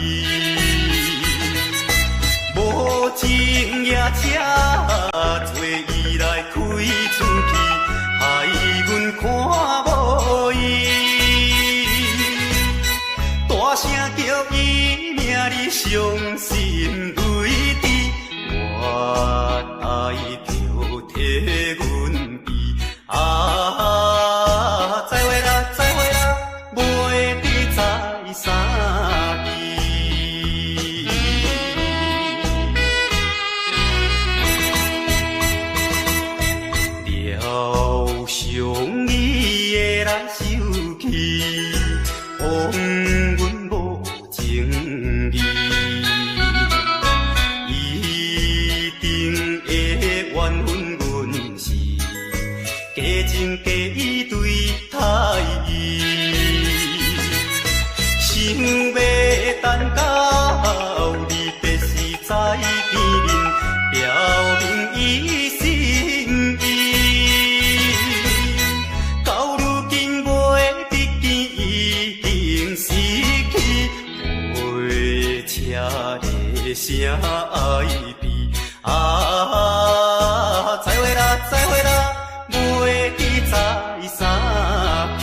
無情夜車坐伊來開出去，害阮看無伊。大聲叫伊名，你傷心淚滴，我愛著替阮悲。啊，再會啦，再會啦，袂得再相見。療傷伊會來受氣，予阮無情義，一定會怨恨阮是假情假意對待伊，想欲等到離別時再見面，表明伊心意。到如今袂得見，已經失去，火車的聲哀悲。啊，再會啦，再會啦，袂得再相見。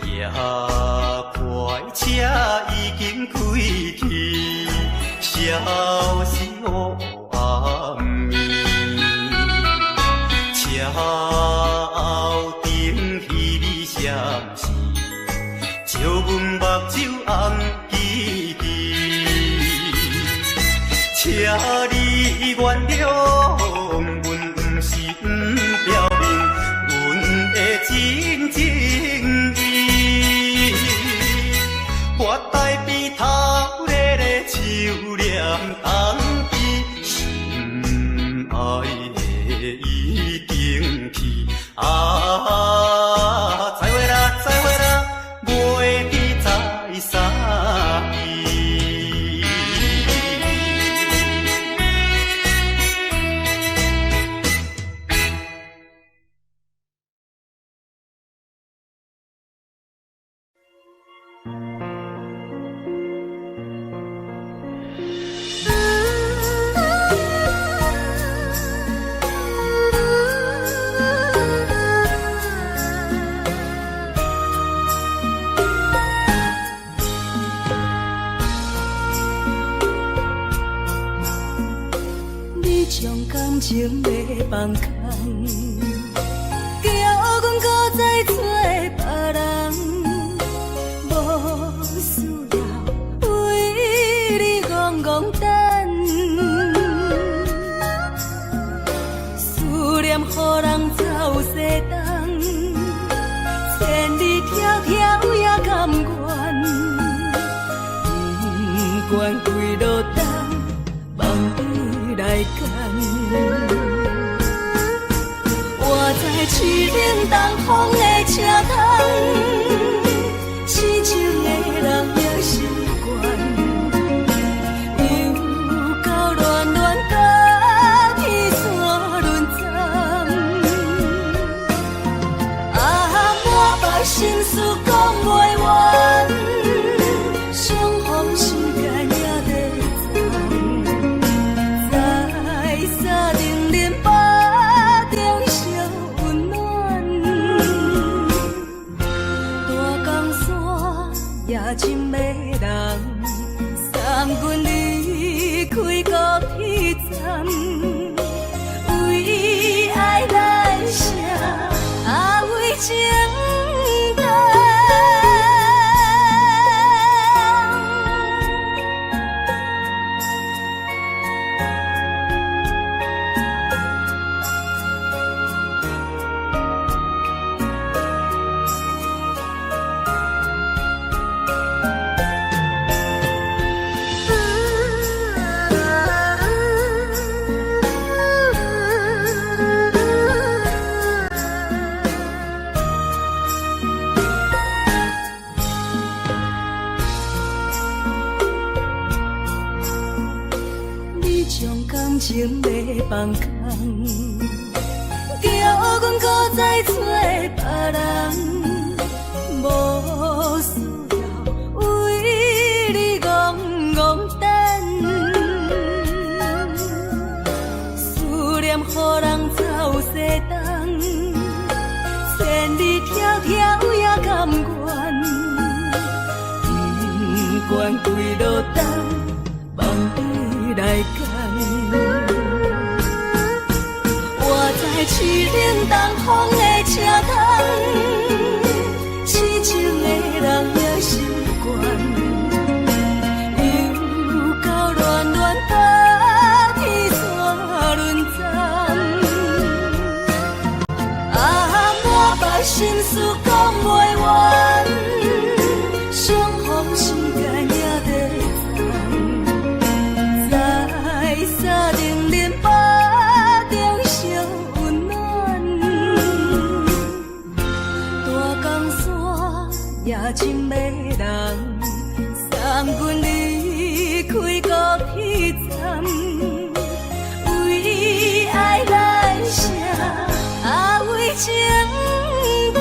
夜快車已經開去，消失烏暗暝。車後燈彼暝閃烁，照阮目睭紅吱吱。請你原諒，阮毋是毋表明阮的真情意。月台邊頭咧咧手念東悲，心愛的已經去。啊，再會啦，再會啦，袂得再相見。你將感情欲放空，叫阮閣再找別人，無需要為你戇戇等。揀。我知凄冷東風的車窗，痴情的人也習慣。又到戀戀甲天山輪轉，啊，滿腹心事講袂完，相逢時間也短暫，在三重恁腹中相溫暖。大江山也真迷人，送阮離開高鐵站，為愛難捨，啊為情等。你將感情欲放空，叫阮閣再找別人，無需要為你戇戇等，思念予人走西東，千里迢迢也甘願，不管幾落冬，放你來揀。我知凄冷東風的車窗，痴情的人也習慣。又到戀戀甲天山輪轉，啊，滿腹心事講袂完，相逢時間也短暫，在三重恁腹中相溫暖。大江山也真迷人，送阮離開高鐵站，為愛難捨，啊為情等。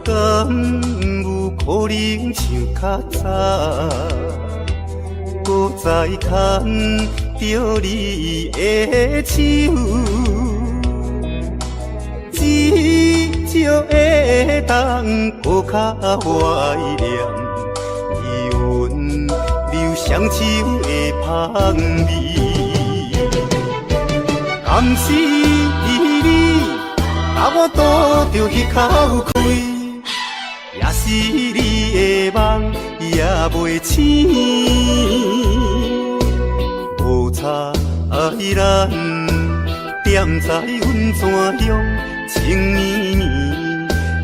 敢有可能像較早，閣再牽著你的手，至少會當閣較懷念你溫柔雙手的香味。敢是你共我賭著彼口氣，也是你的夢也袂醒，無彩咱踮在温泉鄉，情綿綿，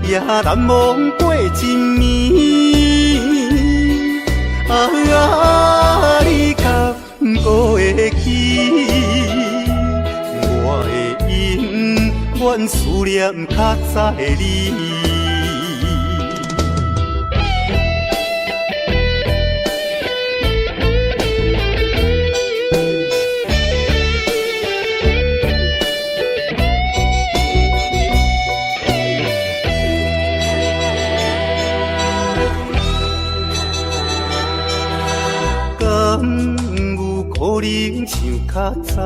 也難忘過一暝。啊，你敢閣會記？我會永遠思念較早的你。較早，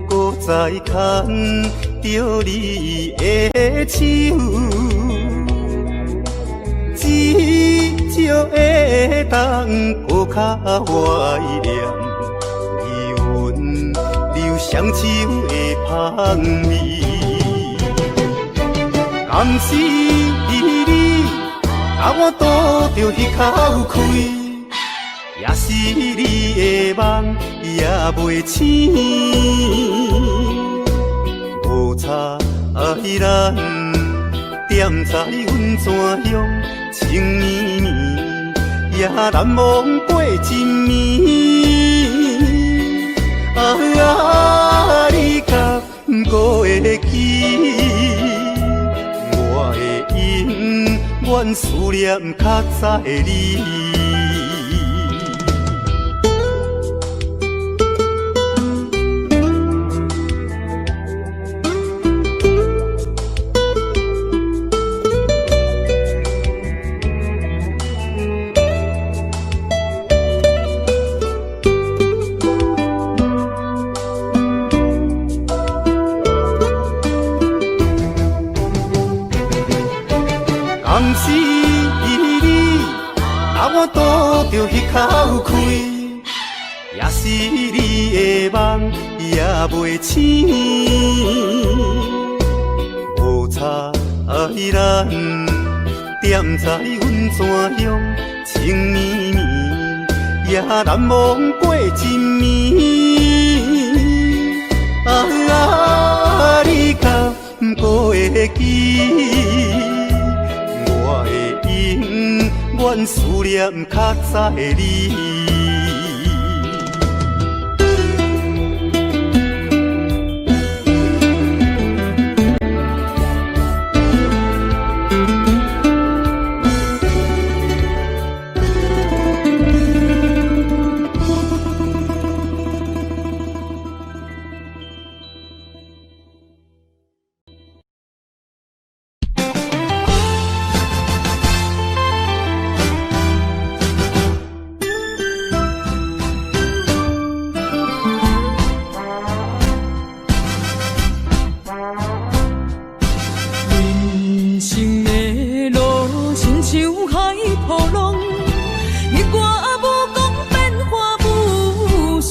閣再牽著你的手，至少會當閣較懷念你溫柔雙手的香味。敢是你共我賭著彼口氣，也是你的夢也袂醒，無彩咱踮在温泉乡，情绵绵，也難忘過一暝。啊，你敢閣會記？我會永遠思念較早的你。敢是你共我賭著彼口氣，也是你的夢也袂醒，無彩咱踮在溫泉鄉，情綿綿，也難忘過一暝。啊，你敢閣會記？我會永遠思念較早的你。人生的路親像海波浪，日月無講變化無常。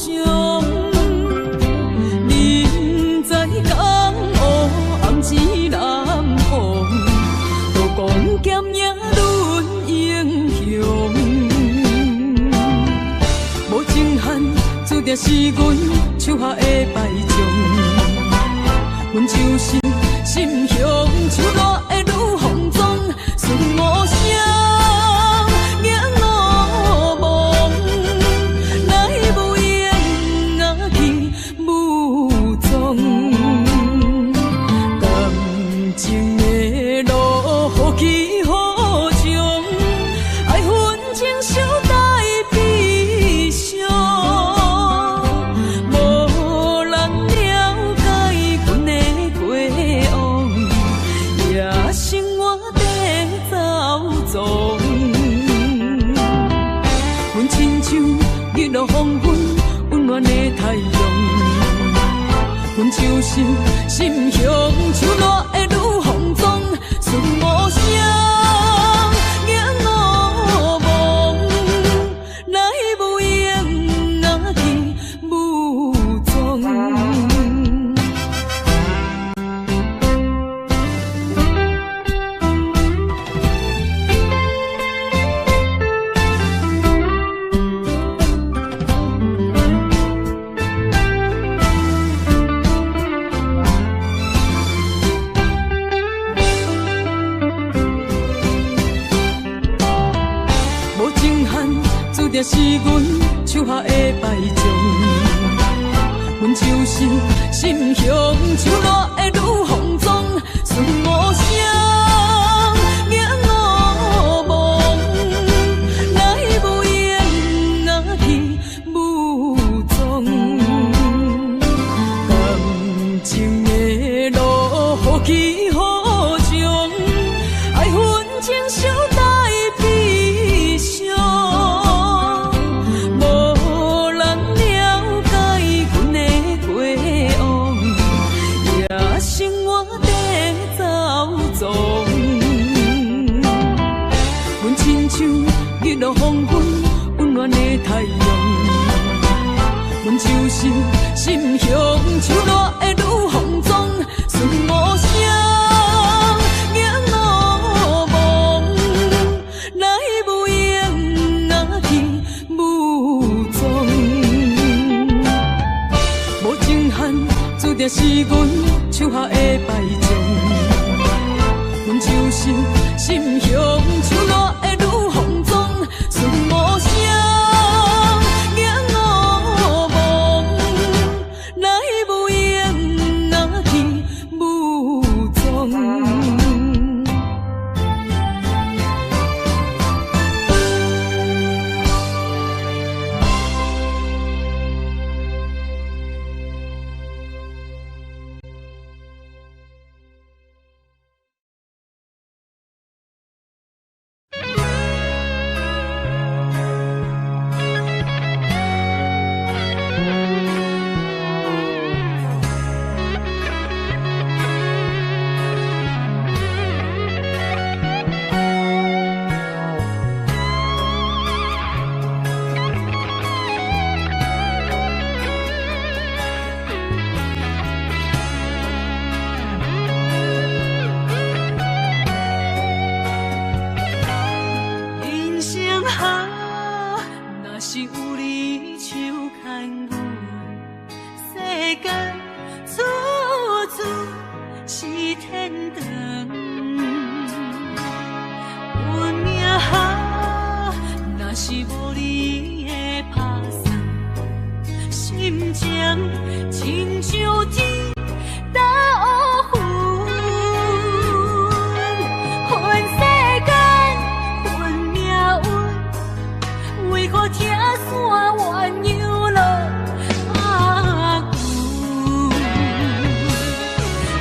人在江湖，暗指南風，刀光劍影論英雄。無情漢，注定是阮手下的敗將。阮就是心雄手爛的女風裝，順無聲，迎無望，來無影啊去無蹤。感情的路何去何從？愛恨情仇帶悲傷，無人了解阮的過往，野生活在走踪。阮親像日落黃昏溫暖的太陽，阮就是心雄手爛的女風裝，順無聲，迎無望，來無影啊去無蹤。無情漢，注定是阮手下的敗將。阮就是心雄手爛的女風裝，順無聲，迎無望，來無影啊去無蹤。感情的路何去何從？愛恨情仇帶悲傷，無人了阮就是心雄樹大的女風霜，順無聲，迎無望，來無用啊去武裝。無情漢，注定是阮手下的敗將。阮就是心雄樹大的女風霜，順無聲，迎無望，來無用啊去武裝。人生啊，若是有你手牽阮，世間處處是天堂。運命啊，若是無你的拍算，心情親像天斗雲。恨世間，恨命運，為何拆散鴛鴦落拍久？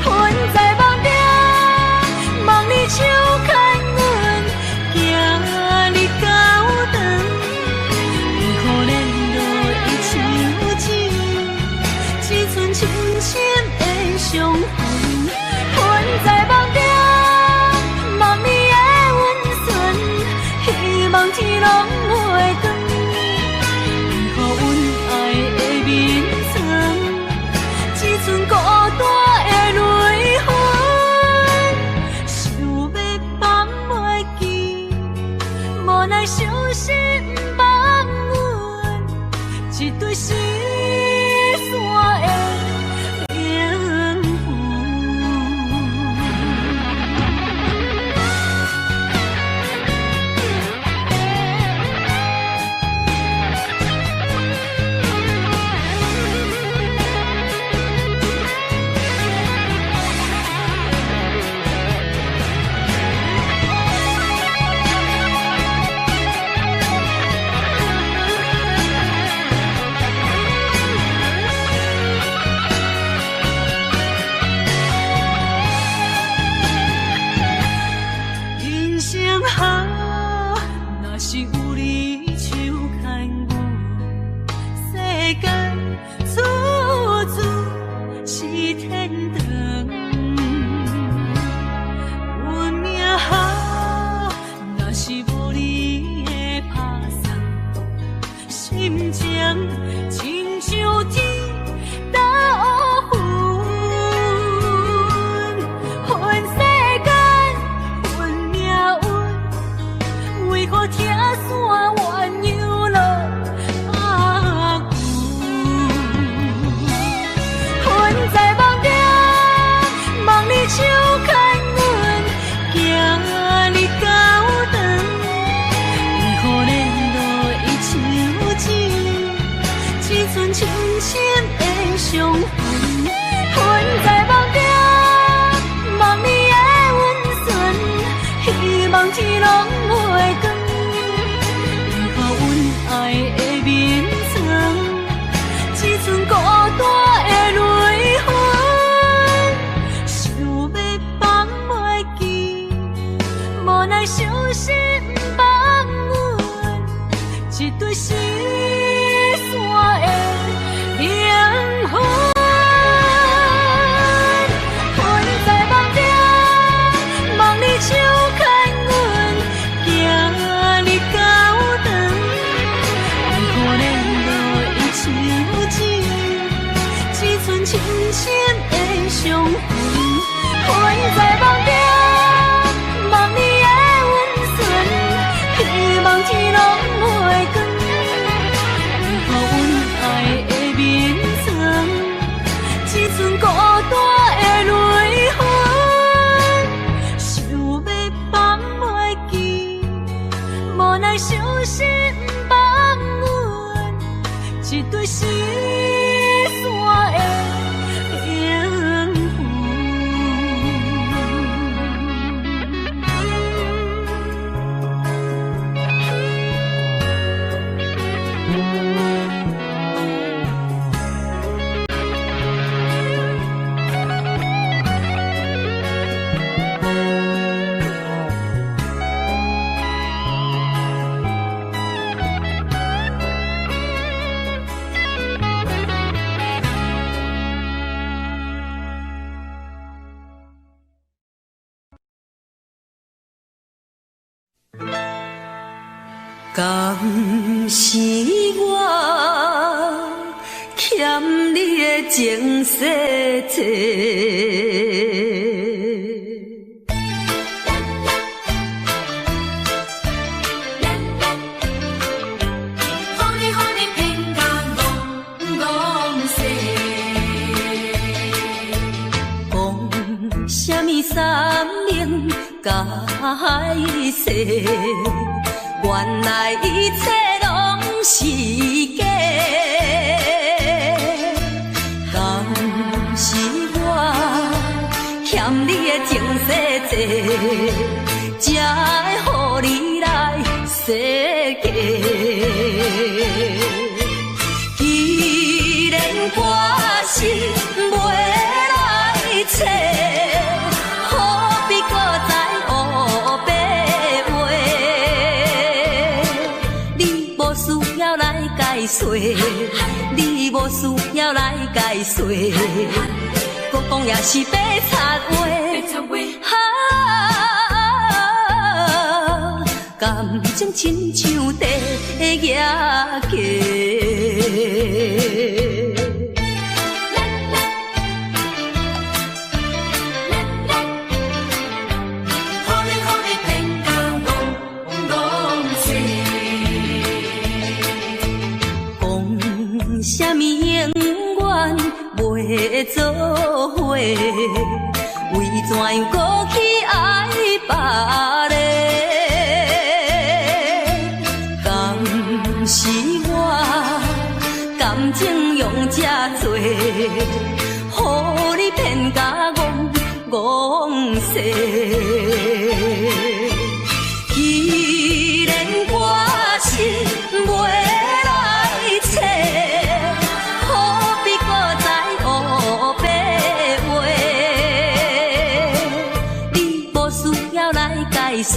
恨在夢中，望你手牽阮，行入教堂，為何連落的手指，只剩深深的傷痕？恨在夢中，望你的溫存，希望天攏袂斷。為何阮愛的眠床，只剩孤單的淚痕？想欲放袂記，無奈傷心放阮一對失散的靈魂。傷痕。困在夢中，夢你的溫存，希望天攏袂光，予阮愛的眠床，一阵孤單的淚痕，想欲放袂記，無奈傷心放阮，一對失散的緣分。敢是我欠你的情世债？予你予你騙甲戆戆勢。講啥物山盟甲海誓？原來一切攏是假。敢是我欠你的情世債，才會予你來設計。既然我是袂來找，何必閣再烏白話？你無需要來解釋，你無需要來解釋，閣講也是白賊話。哈，感情親像地驛橋。予你予你騙甲戆戆勢。講啥物永遠袂做伙，為怎樣閣去愛別个？敢是我感情用這濟，予你騙甲戆戆勢？既然我是袂來找，何必閣再烏白話？你無需要來解釋，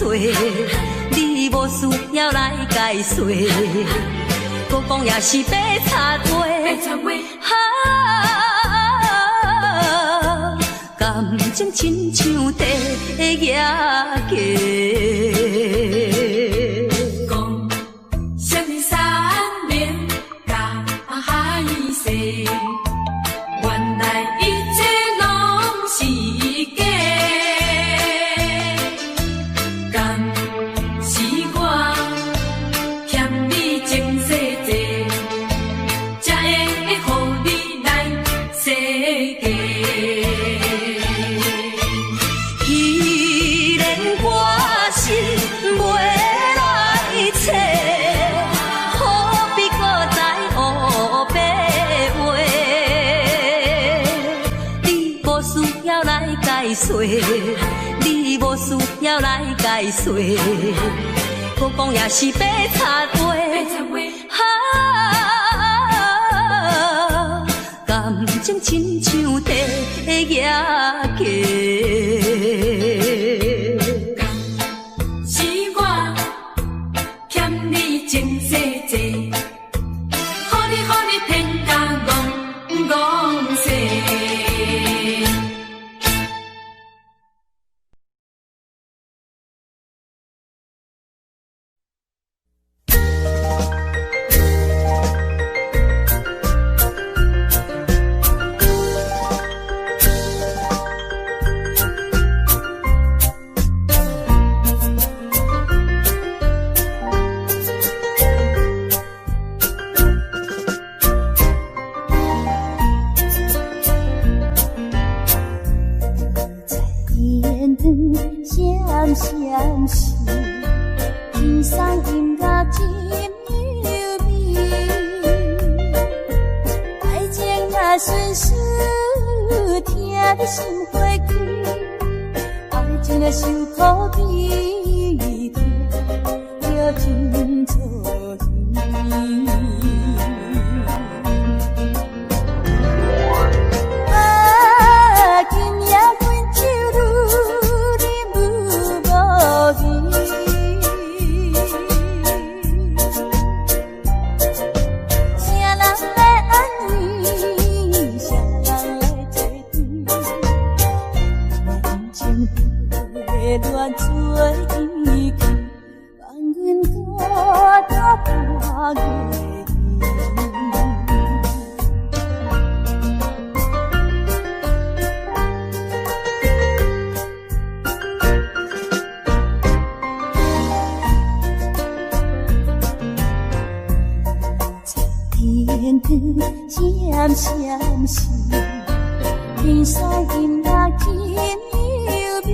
你無需要來解釋，閣講也是白賊話。哈，感情親像地驛橋。講啥物山盟甲海誓，原來一切攏是假。敢是我欠你情世債，才會予你來設計。既然我是袂來找，何必閣再烏白話？你無需要來解釋，你無需要來解釋，閣講也是白賊話。哈，感情親像地驛橋。是我欠你情世債，予你予你騙甲戆戆勢。閃閃閃，天送音樂真優美。愛情若順序，疼得心花開。愛情若受苦悲，疼著真錯耳。啊，今夜阮手愈啉愈無味，誰人來安慰？誰人來作對？感情花亂做伊去，放阮孤單半月圓。天光閃閃閃，天送音樂真優美。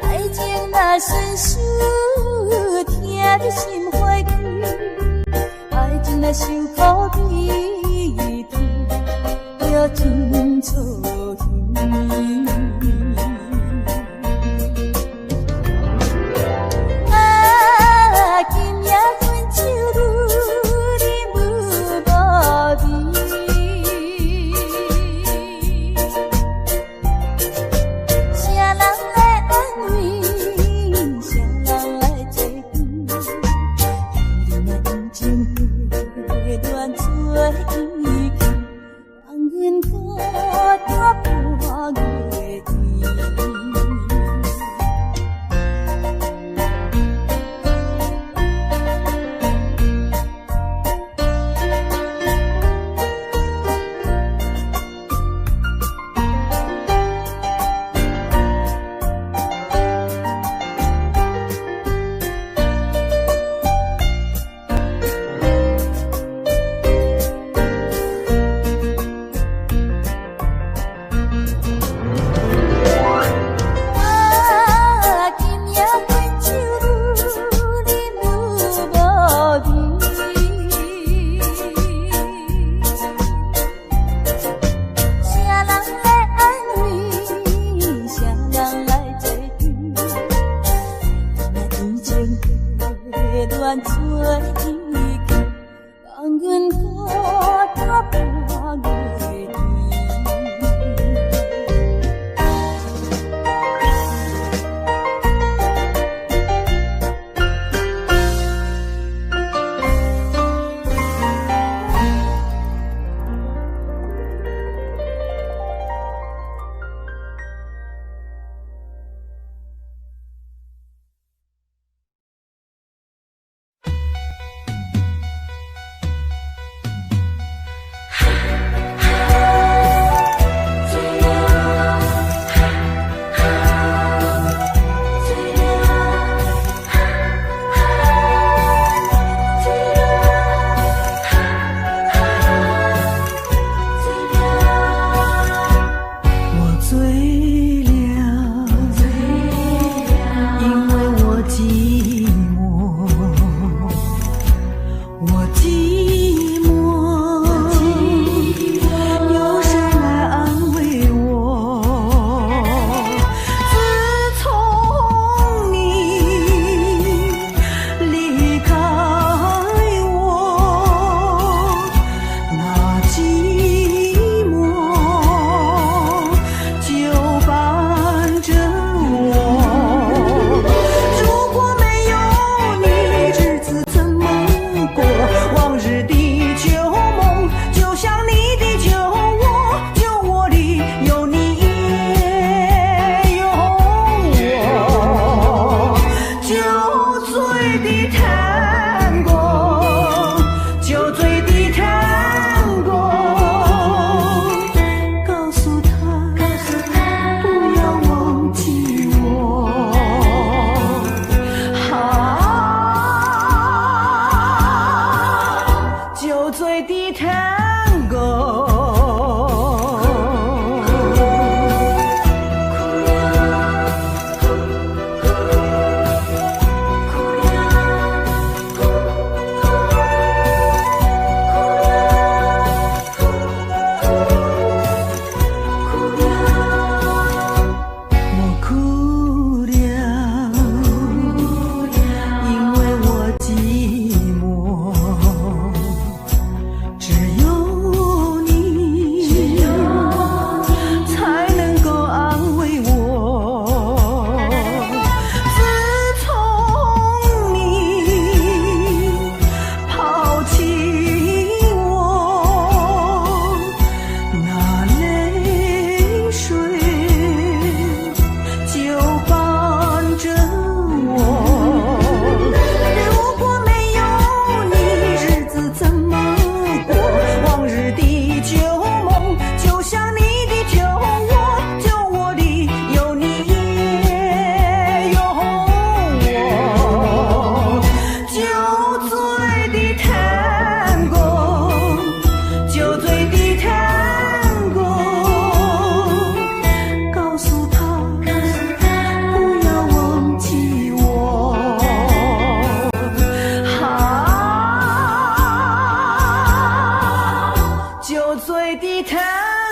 愛情若順序，疼得心花開。愛情若受苦悲，疼著真錯耳。啊，今夜阮手愈啉愈無味，誰人來安慰？誰人來作對？感情花亂做伊去，放阮孤單半月圓。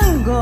我。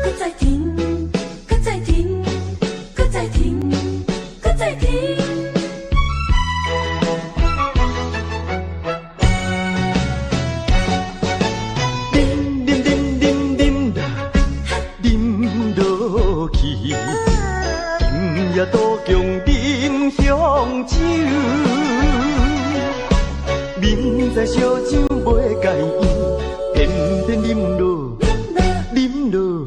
閣再停，閣再停，閣再停，閣再停。啉啉啉啉啉啉落去，今夜渡江啉香酒，明知烧酒袂共伊，偏偏啉落，啉落，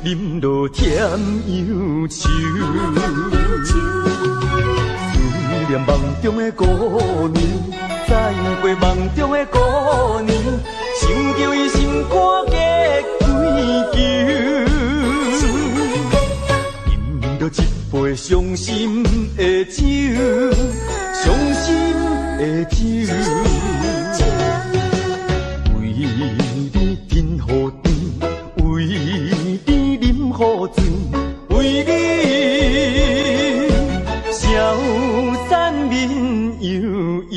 啉啉落甜憂愁。思念夢中的姑娘，再會夢中的姑娘，想著伊心肝結幾球。飲著一杯傷心的酒，傷心的酒。為你吞予甜，為你啉予醉，為你消散面悠悠。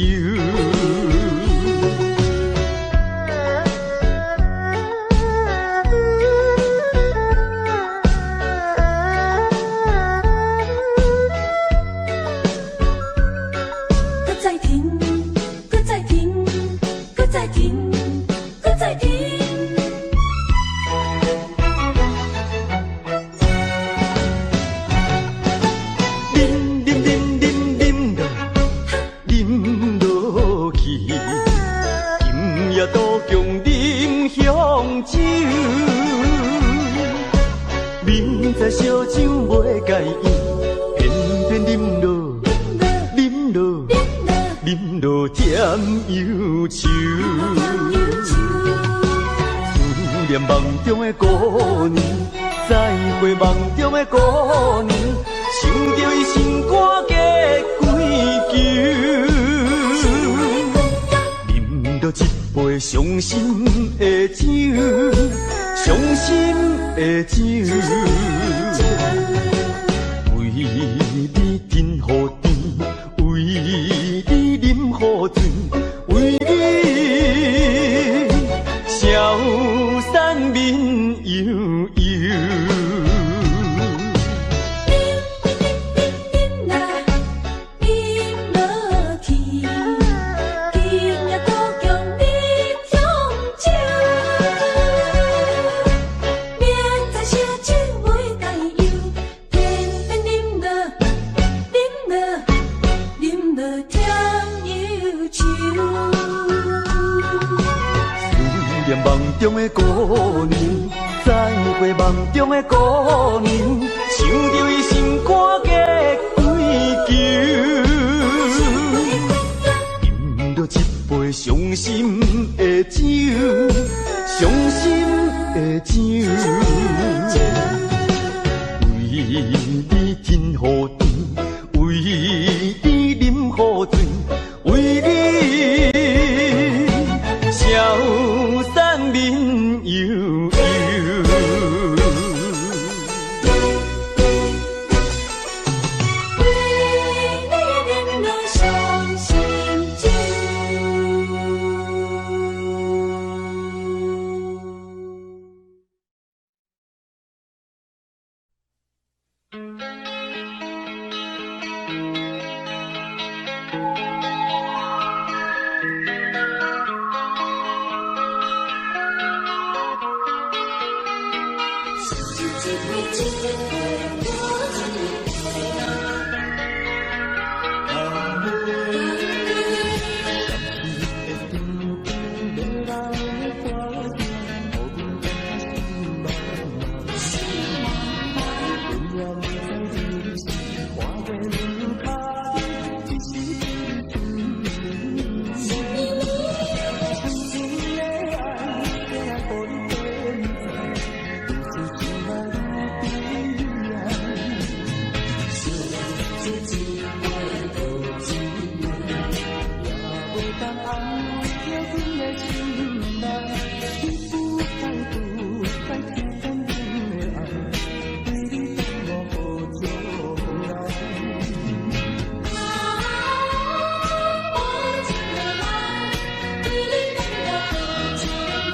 閣再聽，閣再聽，閣再聽，閣再聽。啉啉啉啉啉落，啉落去，今夜杜強啉香酒。明知燒酒袂共伊，偏偏啉落，啉落，啉落甜憂愁。思念夢中的姑娘，再會夢中的姑娘，想著伊心肝結幾球。啉著一杯傷心的酒，傷心的酒。為你吞予甜，為你啉予醉，為你消散面悠悠。啉啉啉啉啊，啉落去，今夜杜強啉香酒。明知燒酒袂共伊，偏偏啉落，啉落，啉落甜憂愁。思念夢中的姑娘，再會夢中的姑娘，想著伊心肝結幾球。飲著一杯傷心的酒，傷心的酒。為你吞予甜，為你啉予醉，為你消散面悠悠。為你啉落傷心酒。啊，無情的愛，對你等到無情愛。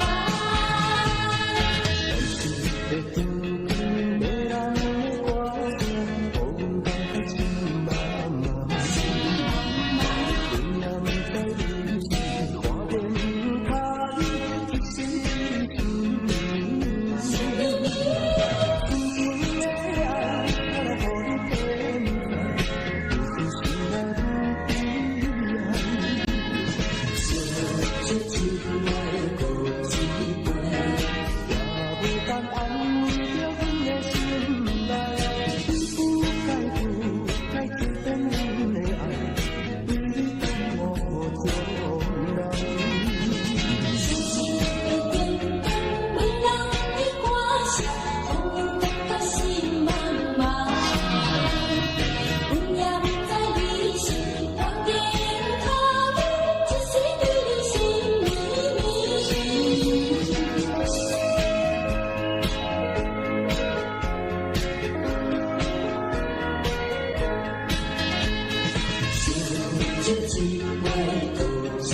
一杯，倒一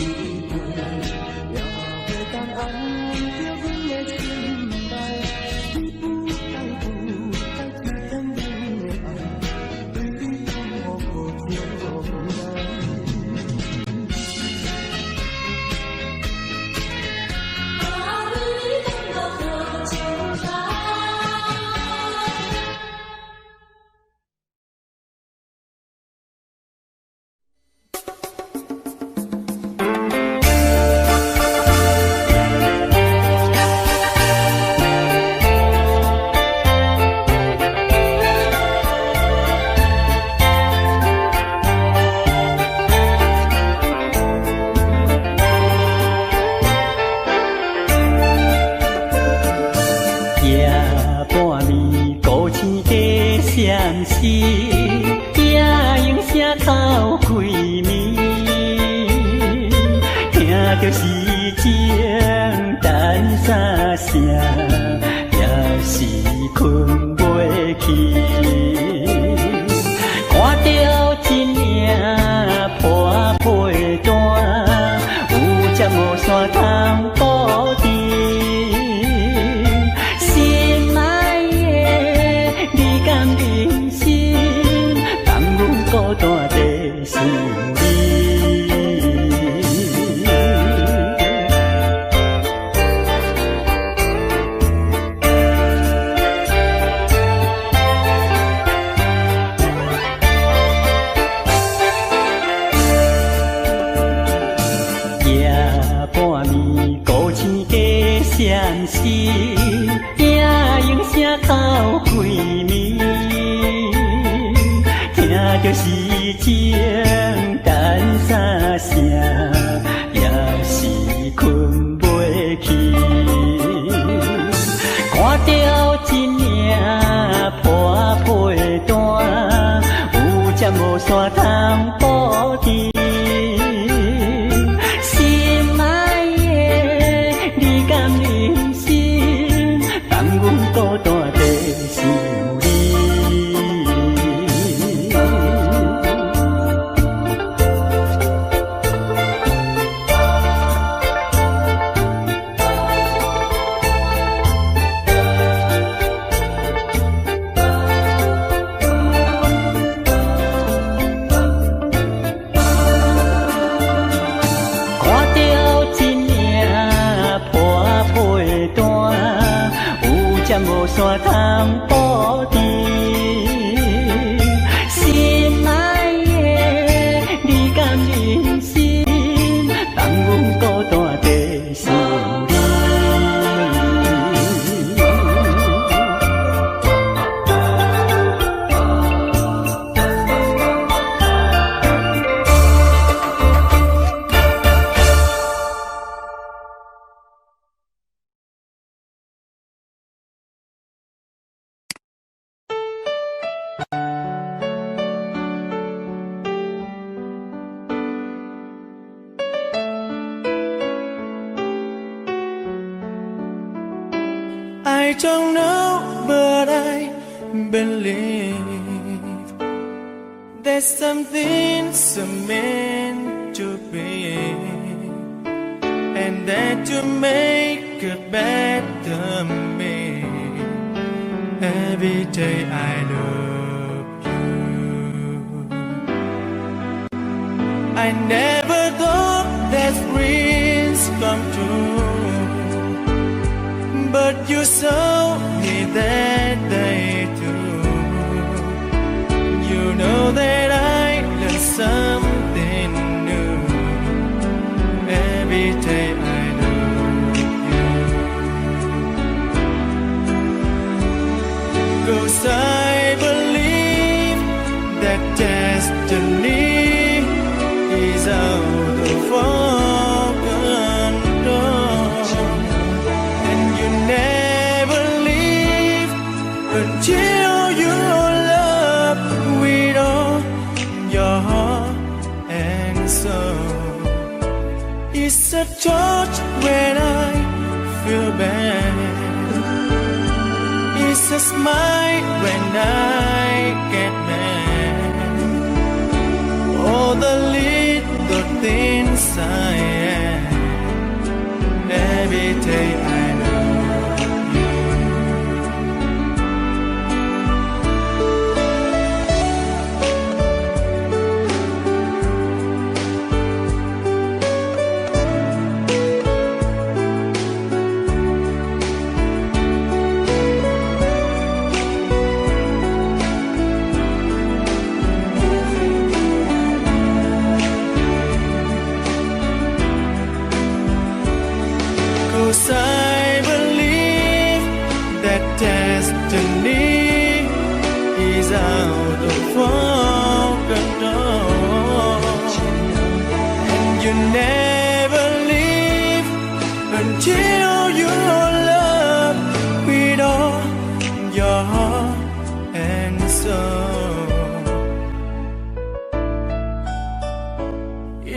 杯，也会当按著阮的心内，你不该不该试探阮的爱，对你讲好将来。啊，为你等到好将来。夜半暝，孤星在闪烁，夜莺声哭开暝，听著诗情等三声，也是睏袂去。看著一领破被单，有只无线通布置。心爱的，你敢忍心放阮孤单在想你？夜半暝，孤星在闪烁，夜莺声哭开暝，听著诗情等三声，也是睏袂去。看著一领破被单，有针无线通布置。心爱的，你敢忍心放阮孤单在想你？看著一领破被单，有针无线通布置。心爱的，你敢忍心放阮孤单在想你？ I don't know, but I believe there's something so meant to be, and that to make a better me. Every day I love you. I never thought that dreams come true, but you saw me that day too. You know that I learned something new every day I love you. 'Cause I believe that destiny is out of our control, and you never leave until you love with all your heart and soul. It's a touch when I feel bad. It's a smile when I get mad. All the little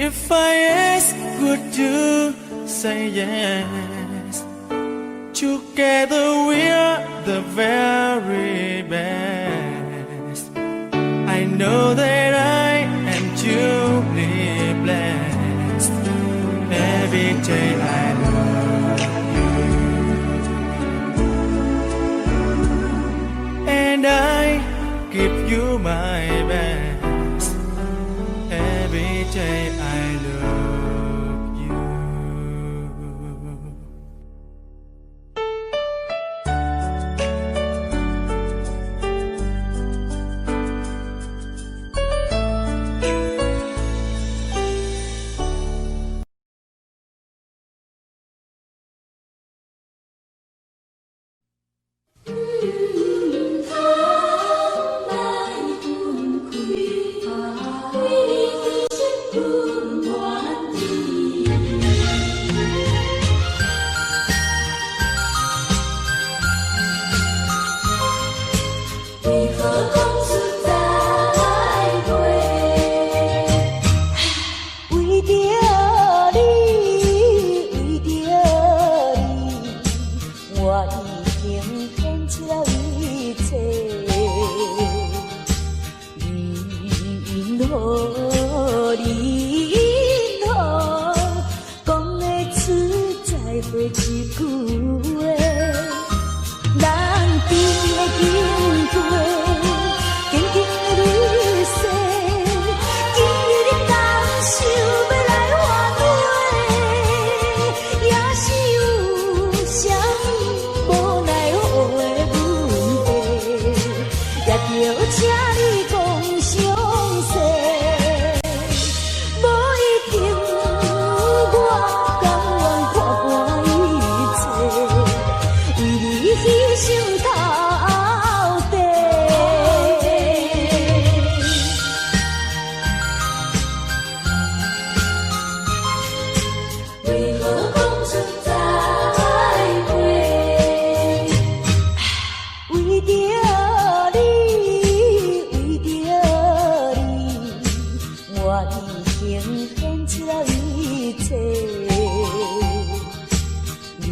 If I ask, would you say yes? Together we're the very best. I know that I am truly blessed. Every day I love you. And I give you my best. Every day I love you. 毋通來分開，為你犧牲阮願意。為何講出再會？為著你，為著你，我已經獻出了一切。你何，你何，講會出再會這句話？咱甜的經過，緊緊的離世，今日你敢想欲來反悔？也是有啥物無奈何的問題，也著請你講詳細。無一定我甘願看破一切，為你犧牲到底。為何講出再會？為著你，為著你，我已經獻出了一切。你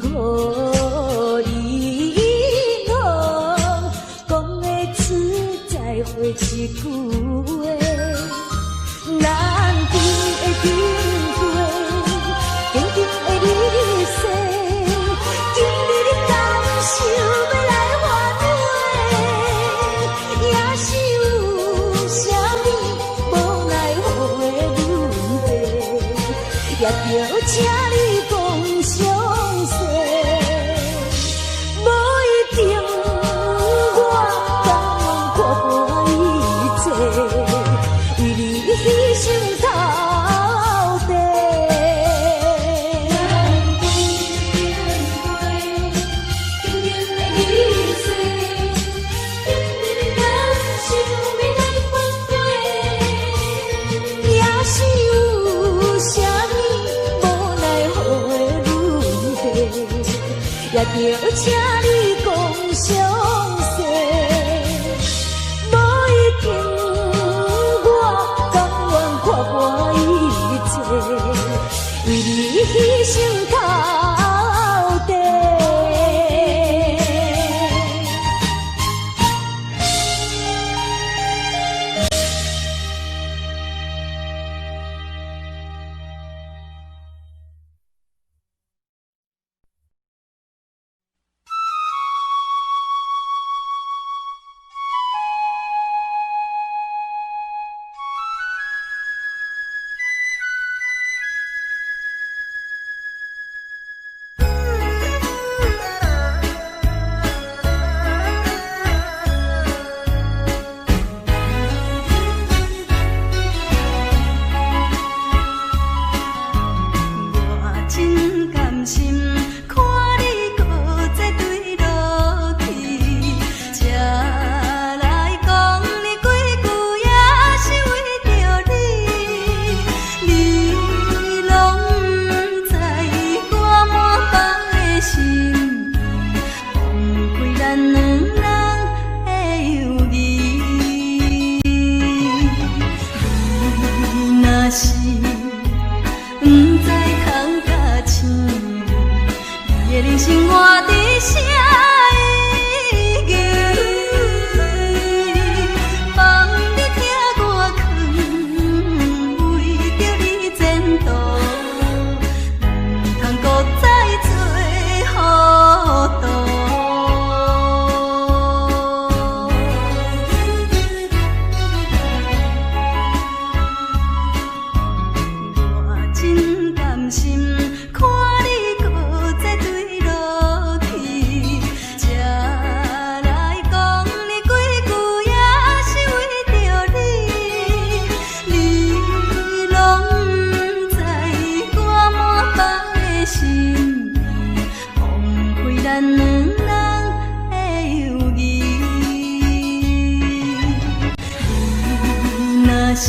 何，你何，講會出再會這句話？咱甜的經過，緊緊的離世，今日你敢想欲來反悔？也是有啥物無奈何的問題，也著請你講詳細。無一定我甘願看破一切，為你犧牲到底。咱甜的經過，緊緊的離世，今日你敢想欲來反悔？也是有啥物無奈何的問題，也著請你講詳細。無一定我甘願看破一切，為你犧牲到底。若是毋知通甲醒，你的人生活佇啥意義？放你疼我囥，為著你前途，毋通閣再做糊塗。我真甘心看你閣再墜落去，才來講你幾句也是為著你，你攏毋知我滿腹的心意，荒廢咱兩人的友誼。你若是